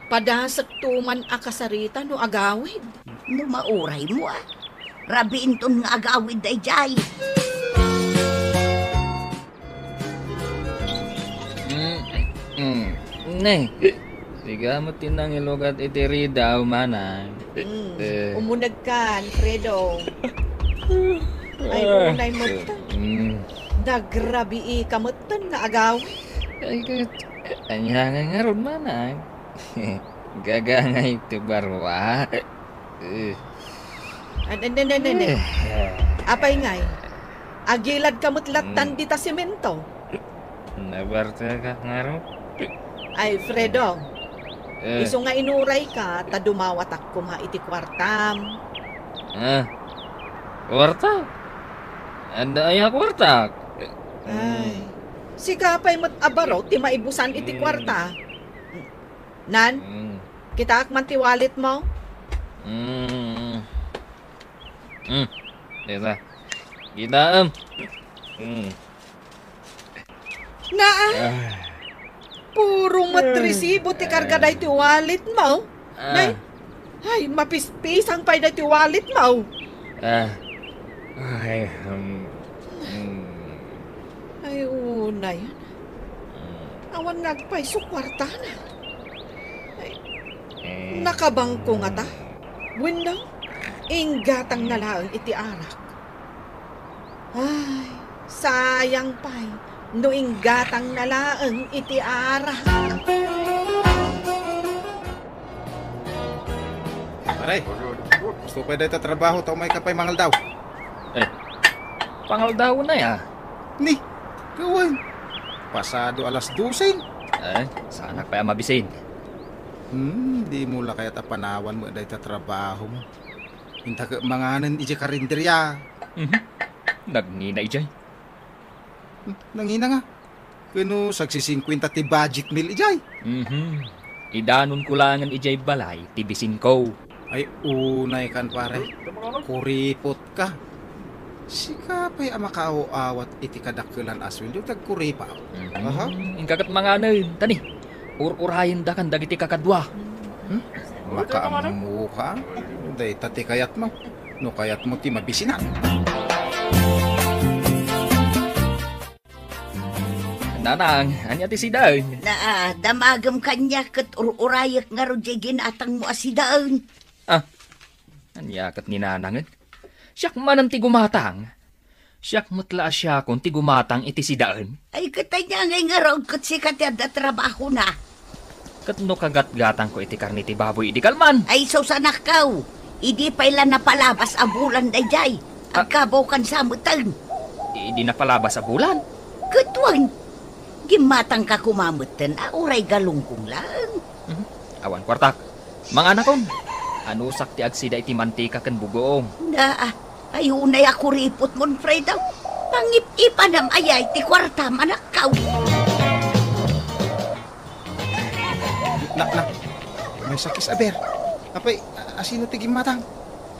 Padasekto man a kasarita no agawid. No mauraymo a, rabiinton nga agawid daydiay. Mm, mm. Ne, sika met ti nangilugat iti ridaw, manang. Mm. Eh. Umunegkan, Fredo. Ay, ah, unay met. Mm. Nagrabii ka metten nga agawid. Ay, ket, ania nga ngarud, manang? Gagangay ti barua. Eh. An-, an-, an-, an-, an-, eh. Apay ngay? Agilad ka met lattan, hmm, dita semento. Nabarta ka ngarud? Ay, Fredo. Eh. Isu nga inuray ka, ta dumawatak koma iti kuartam. Ah. Kuarta? Adda aya kuartak? Ay. Hmm. Sika pay met a baro ti maibusan iti, hmm, kuarta. Nan? Hmm. Kitaak man ti wallet mo? Mm. Mm. Dita. Kitaem. Mm. Naa? Ah. Puro met resibo ti karga daytoy wallet mo. Ah. Nay? Ay, mapispisang pay daytoy wallet mo. Ah. Ay, um, mm. Ay, unay. Mm. Awan nga agpayso kuartana. Ay, eh, nakabangko ngata? Wenno, inggatangna laeng iti arak. Ay, sayang pay no inggatangna laeng iti arak. Pare, gusto pay dayta trabaho ta umay ka pay mangaldaw. Eh, pangaldaw na ya? Ni, kawan. Pasado alas dose. Eh, saanak pay a mabisin. Hmm, dimo la kayat a panawan met dayta trabaho mo. Inta ket manganen idiay karinderya. Mhm. Nagngina idiay. Hmm, nangina nga. Ken no sagsisingkuenta ti budget meal idiay. Mhm. Idanonko laengen idiay balay ti bisinko. Ay, unay kan, pare. Kuripot ka. Sika pay a makaaw-awat iti kadakkelan a sueldo ti agkuripaw. Mhm. Aha. Inka ket manganen, ta ni, ur-urayendakan dagiti kakadua. Hmm? Makaammo ka? Dayta ti kayatmo. No kayatmo ti mabisinan. Nanang, ania ti sidaen? Naa, damagem kaniak ket ur-urayek ngarud diay ginatangmo a sidaen. Ah, ania ket ni Nanangen? Siak manen ti gumatang. Siak met la a siakon ti gumatang iti sidaen. Ay, ket ania ngay ngarud ket sika ti adda trabahona? Ket no kagatgatangko iti karne ti baboy idi kalman? Ay, sus, anakkaw, idi pay la napalabas a bulan daydiay, ah, agkabawkan sa meten. Idi napalabas a bulan? Ket wen, gimmatangka koma meten a uray galunggong laeng. Mhm. Awan kuartak. Manganakon. Anusak ti agsida iti mantika ken bugoong. Naa, ay unay a kuripotmon, Fredo. Pangip-ipanam ayay ti kuartam, anakkaw. Na, na. May sakis, aber. Apay, a-, asino ti gimmatang?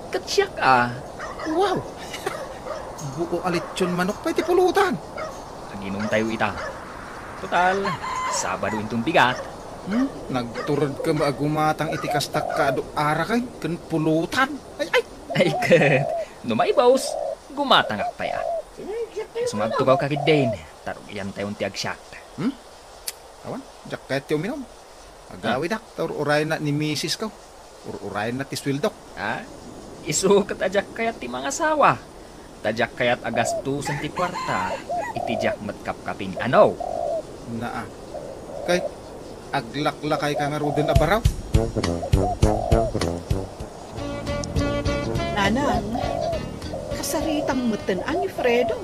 Ket siak a. Wow! Buo a lechon manok pay ti pulutan. Aginumtayo ita. Total, Sabado inton bigat. Hmm? Nagturedka met a gumatang iti kasta kad araken ken pulutan. Ay, ay! Ay, ket, no maibus, gumatangak pay a. Sumadtukaw ka ketdin, ta rugiantayon ti agsiak. Hmm? Awan, diak kayat ti uminum. Agawidak, ta ur-urayna ni misisko. Ur-urayna ti sueldok. Ah, isu ket a diak kayat ti mangasawa. Ta diak kayat a gastosen ti kuarta iti diak met kapkapin, ano? Naa. Kay, aglaklakayka ngaruden a baraw? Nanang, kasaritam metten a ni Fredo.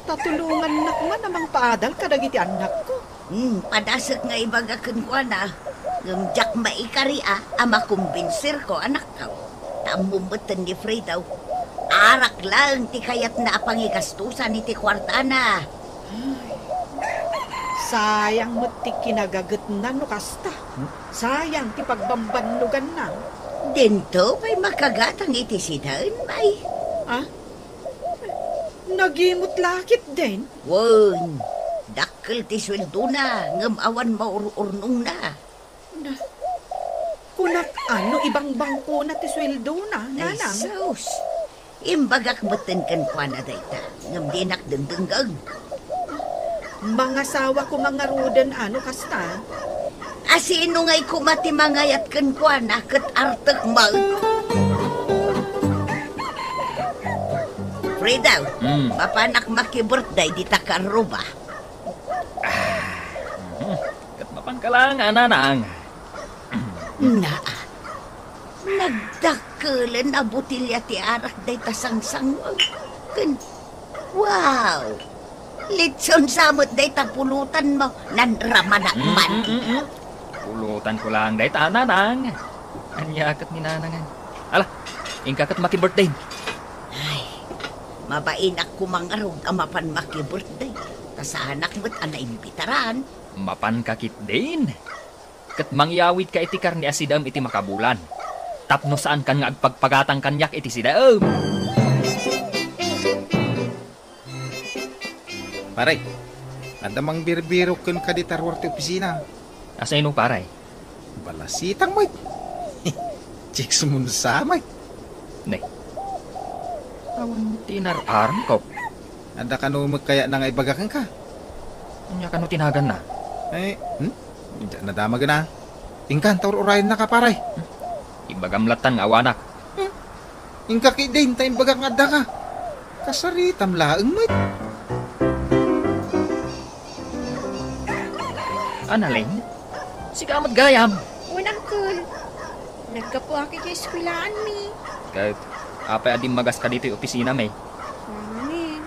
Ta tulongannak man a mangpaadal kadagiti annakko. Hmm, padasek nga ibaga kenkuana, ngem diak maikari a, a makumbinserko, anakkaw. Ta ammom metten ni Fredo, Arak laeng ti kayatna a pangigastosan iti kuartana. Sayang met ti kinagagetna no kasta. Hmm? Sayang ti pagbambannoganna. Dinto pay makagatang iti sidaen, bay. Ah? Nagimut la ketdin? Wen, dakkel ti sueldona, ngem awan maur-urnongna. Na, kunak, ano, ibangbangkona ti sueldona, ay, nanang? Sus! Imbagak metten kenkuana dayta, ngem dinak dengdengngeg. Mangasawa koma ngaruden, ano, kasta? A sino ngay koma ti mangayat kenkuana ket artek met? Frida, mm, mapanak maki-birthday dita karruba. Ah, mhm. Ket mapanka laeng, a nanang. Naa, nagdakkelen a botelya ti arak dayta sangsangwag. Ken, wow! Litson sa met dayta pulutanmo, nanramanak man. Mm, mm, mm. Pulutanko laeng dayta, a nanang. Ania ket ni nanangan? Ala, inka ket maki-birthday. Ay, mabainak koma ngarud a mapan maki-birthday. Ta saanak met a naimbitaran. Mapanka ketdin. Ket mangyawidka iti karne a sidaem iti makabulan, tapno saankan nga agpagpagatang kaniak iti sidaem. Pare, adda mangbirbirok kenka dita ruar ti opisina. Asino, pare? Balasitang met. Chicks mo sa met. Ne. Awan ti inar-aramko. Adda kano met kayatna nga ibaga kenka? Ania kano ti naganna? Eh, hmm? Diak nadama gana. Inkan, ta ur-urayennaka, pare. Ibagam lattan nga awanak. Hmm? Inka ketdin ta imbagak nga addaka. Kasaritam laeng met. Annalyn? Sika met gayam? Wen, Uncle. Naggapuak iti eskuelaanmi. Ket apay a dimmagaska ditoy opisinami? Ngamin,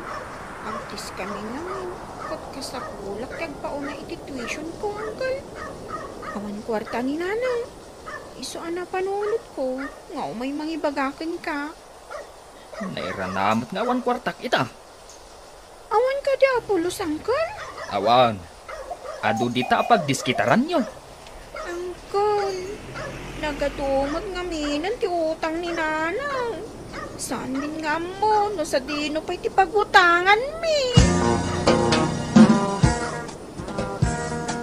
agtiskami ngamin, ket kasapulak ti agpaunay iti tuitionko, Uncle. Awan kuarta ni Nanang. Isu a napanunotko nga umay mangibaga kenka. Nairana met nga awan kuartak ita. Awan kadi a pulos, Uncle? Awan. Adu dita a pagdiskitaranyo. Uncle, nagadu met ngaminen ti utang ni Nanang. Saanmin nga ammo no sadino pay ti pagutanganmi.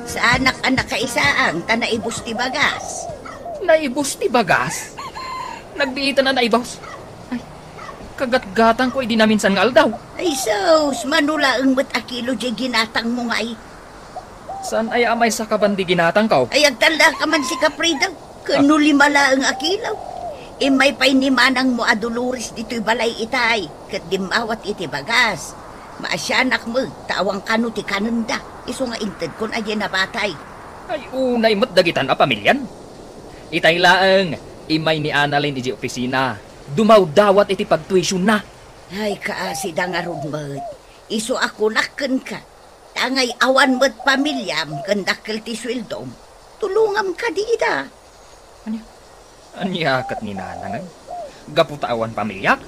Saanak a nakaisaang ta naibus ti bagas. Naibus ti bagas? Nagbiitan a naibus? Ay, kagatgatangko idi naminsan nga aldaw. Ay sus, mano laeng met a kilo diay ginatangmo ngay. Saan aya a maysa ka bandi ginatangko? Ay, agtallaka man sika, Fredo. Ken no lima laeng a kilo. Immay pay ni manangmo a Dolores ditoy balay itay, ket dimmawat iti bagas. Maasianak met, ta awan kano ti kanenda, isu nga intedkon a diay nabatay. Ay, unay met dagitan a pamilian. Itay laeng, immay ni Annalyn idiay opisina. Dumawdawat iti pagtuisyonna. Ay, kaasi da ngarud met. Isu a kunak kenka. Ta ngay awan met pamiliam ken dakkel ti sueldom, tulongam kadi ida. Ania? Ania ket ni Nanang? Gapu ta awan pamiliak,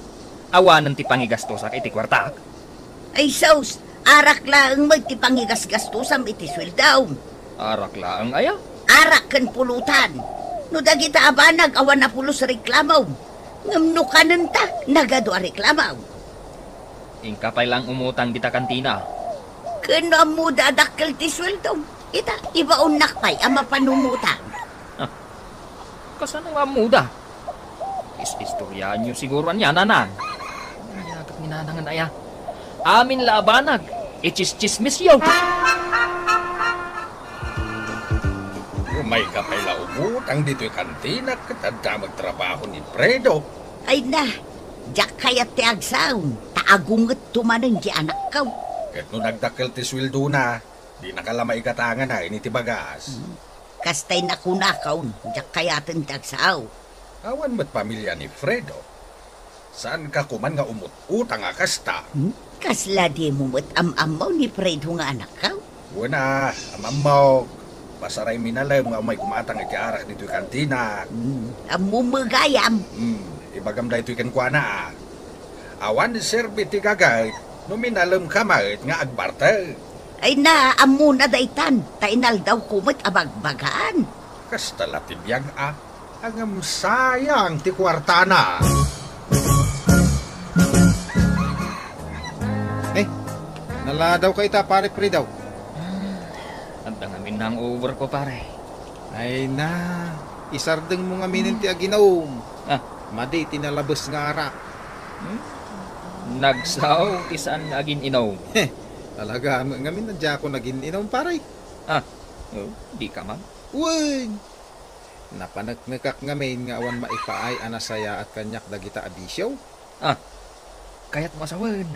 awanen ti pangigastosak iti kuartak? Ay sus, arak laeng met ti pangigasgastosam iti sueldom. Arak laeng aya? Arak ken pulutan. No dagita a banag, awan a pulos reklamom. Ngem no kanenta, nagadu a reklamom. Inka pay laeng umutang dita kantina. Ken no ammoda a dakkel ti sueldom, ita, ibaonnak pay a mapan umutang. Ah, kasano nga ammoda? Is-istoryaanyo siguro ania, Nanang? Ania ket ni Nanangen aya? Amin la a banag, itsistsismisyo. Umayka pay la umutang ditoy kantina ket adda met trabaho ni Fredo. Ay na, diak kayat ti agsao, ta agungetto manen ti anakko. Ket no nagdakkel ti sueldona, dinaka la maigatangan a iti bagas. Hmm. Kastay nakunakon, diak kayaten ti agsao. Awan met pamilia ni Fredo. Saanka koman nga umut-utang a kasta? Hmm? Kasla dimo met am-ammo ni Fredo nga anakko? Wen a, am-ammok. Pasaraymi nalem nga umay kumatang iti arak ditoy kantina. Hmm, ammom met gayam. Hmm, ibagam daytoy kenkuana a. Awan serbi ti gaget no minalem ka met nga agbartek. Ay na, ammona daytan, ta inaldawko met a bagbagaan. Kasta la ti biag a, ngem sayang ti kuartana. Eh, naladawka ita, Pare Fredo. Adda ngamin hangover ko, pare. Ay na, isardengmo ngamin ti aginum. Ah. Madi ti nalabes nga arak. Hmm? Nagsao ti saan nga agin-inum. Heh, talaga, am-, ngamin na diakon agin-inum, pare. Ah, oh, di ka man? Wen! Napaneknekak ngamin nga awan maipaay a nasayaat kaniak dagita a bisio. Ah, kayatmo a sawen,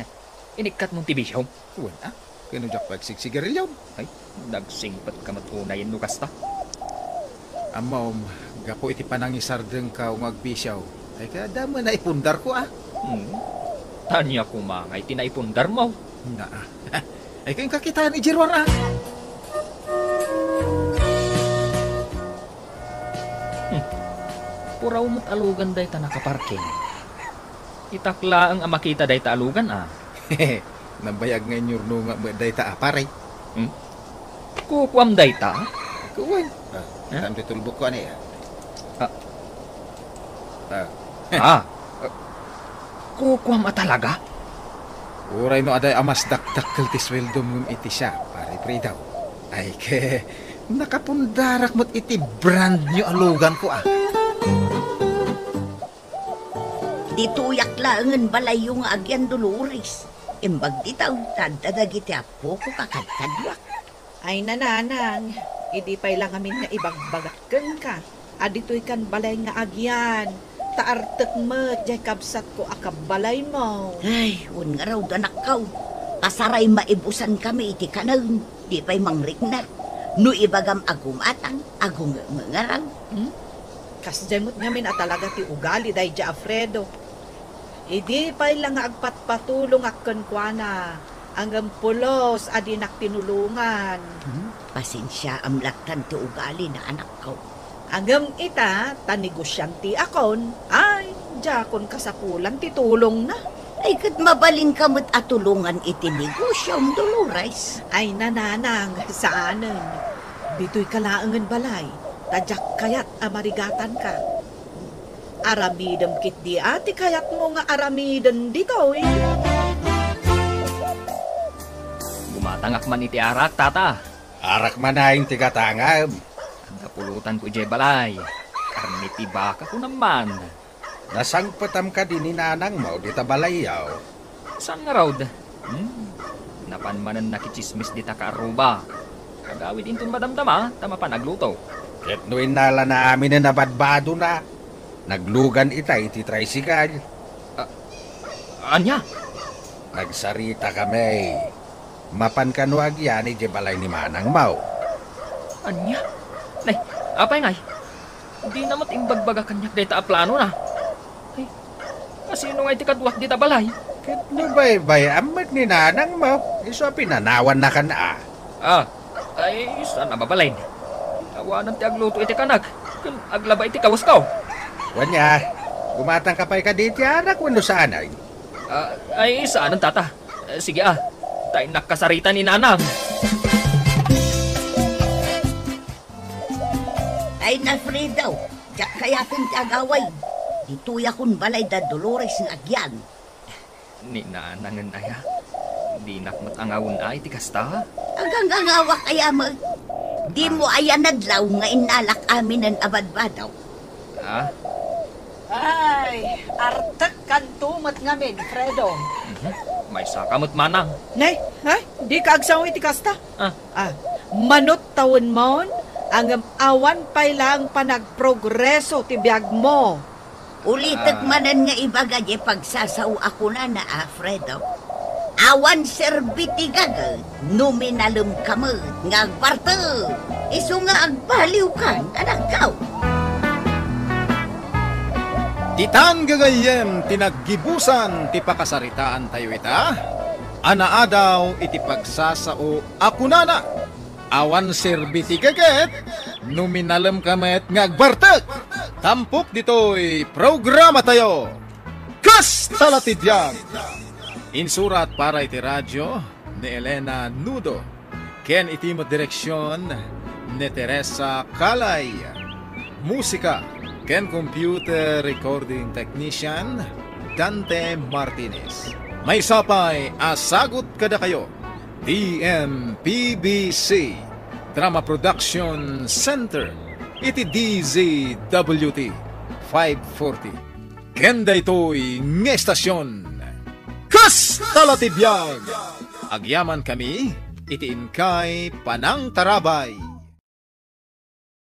inikkatmon ti bisiom? Wen, ah, ken no diak pay agsigsigarilio. Ay, nagsingpet ka met unay no kasta. Ammom, gapu iti panangisardengko nga agbisio, ay kayatmo a ipundarko, ah. Hmm. Ania koma nga iti naipundarmo? Na, ah. Ay, ken kakitaan idiay ruar, ah. Hmm. Puraw met a lugan dayta nakaparking. Itak laeng a makita dayta a lugan, ah. Nabayag nga inyurnongam met dayta a, pare. Hmm? Kukuam dayta? Kuwan. Ah, Eh? Saan ti tulbok ko, ani, ah? Ah. Ah. Ah. Kukuam a talaga? Uray no adda a mas dakdakkel ti sueldom ngem iti siak, Pare Fredo. Ay, ke, nakapundarak met iti brand new a lugan ko, ah. Ditoyak laengen balayyo nga agyan Dolores. Imbag dita, ta adda dagiti appoko kakadkaduak. Ay, nanang, idi pay la ngamin nga ibagbagak kenka a ditoy kan balay nga agyan, ta artek met diay kabsatko a kabbalaymo. Ay, wen ngarud, anakko, pasaray maibusan kami iti kanen, di pay mangrikna. No ibagam a gumatang, agungngaraw. Hmm? Kasdiay met ngamin a talaga ti ugali daydiay a Fredo. Idi pay la nga agpatpatulongak kenkuana, ngem pulos a dinak tinulongan. Hmm? Pasensiaam lattan ti ugalina, anakko. Ngem ita, ta negosianteakon, ay, diakon kasapulan ti tulongna. Ay, ket mabalinka met a tulongan iti negosiom, Dolores. Ay, nanang, saanen. Ditoyka laengen balay, ta diak kayat a marigatanka. Aramidem ketdi a ti kayatmo nga aramiden ditoy. Gumatangak man iti arak, tata. Arak manen ti gatangam. Adda pulutanko idiay balay. Karne ti baka, kunam man. Nasangpetam kadi ni nanangmo dita balayyo? Saan ngarud? Hmm. Napan manen nakitsismis dita kaarruba. Agawid inton madamdama, ta mapan agluto. Ket no innalana aminen a badbadona, naglugan ita iti tricycle. Ah, ania? Nagsarita kami. Mapan kano agyan idiay balay ni manangmo. Ania? Nay, apay ngay? Dina met imbagbaga kaniak dayta a planona. Ay, asino ngay ti kaduak dita balay? Ket no baybay-am met ni nanangmo, isu a pinanawannakan a. Ah, ay, saan a mabalin? Awanan ti agluto iti kanak, ken aglaba iti kawasko. Wen a, gumatangka pay kadi iti arak wenno saanen? Ah, ay, saanen, tata. Eh, sige, ah. Ta innak kasarita ni nanang. Ay, Alfredo, diak kayaten ti agaway. Ditoyakon balay da Dolores nga agyan. Ni nanangen aya? Dinak met angawen a iti kasta? Agangangawak aya met? Dimo aya nadlaw nga innalak aminen a badbadaw? Ah? Ay, artek kanto met ngamin, Fredo. Mhm. Maysaka met manang. Nay, ay, dika agsao iti kasta. Ah. Ah, manut tawenmon, ngem awan pay laeng panagprogreso ti biagmo. Ulitek Ah. manen nga ibaga diay pagsasao a kunana, Alfredo. Awan serbi ti gaget no minalem ka met nga agbartek. Isu nga agbaliwkan, anakko. Ditan gagayyem ti naggibusan ti pakasaritaantayo ita, a naadaw iti pagsasao a kunana, awan serbi ti gaget no minalem ka met nga agbartek. Tampok ditoy programatayo. Kasta la ti biag! Insurat para iti radio ni Elena Nudo, ken iti met direksion ni Teresa Calay. Musika ken computer recording technician, Dante Martinez. Maysa pay a sagut kadakayo, D M P B C Drama Production Center, iti D Z W T five forty. Ken daytoy nga estasion, Kasta la ti biag! Agyaman kami iti inkay panangtarabay.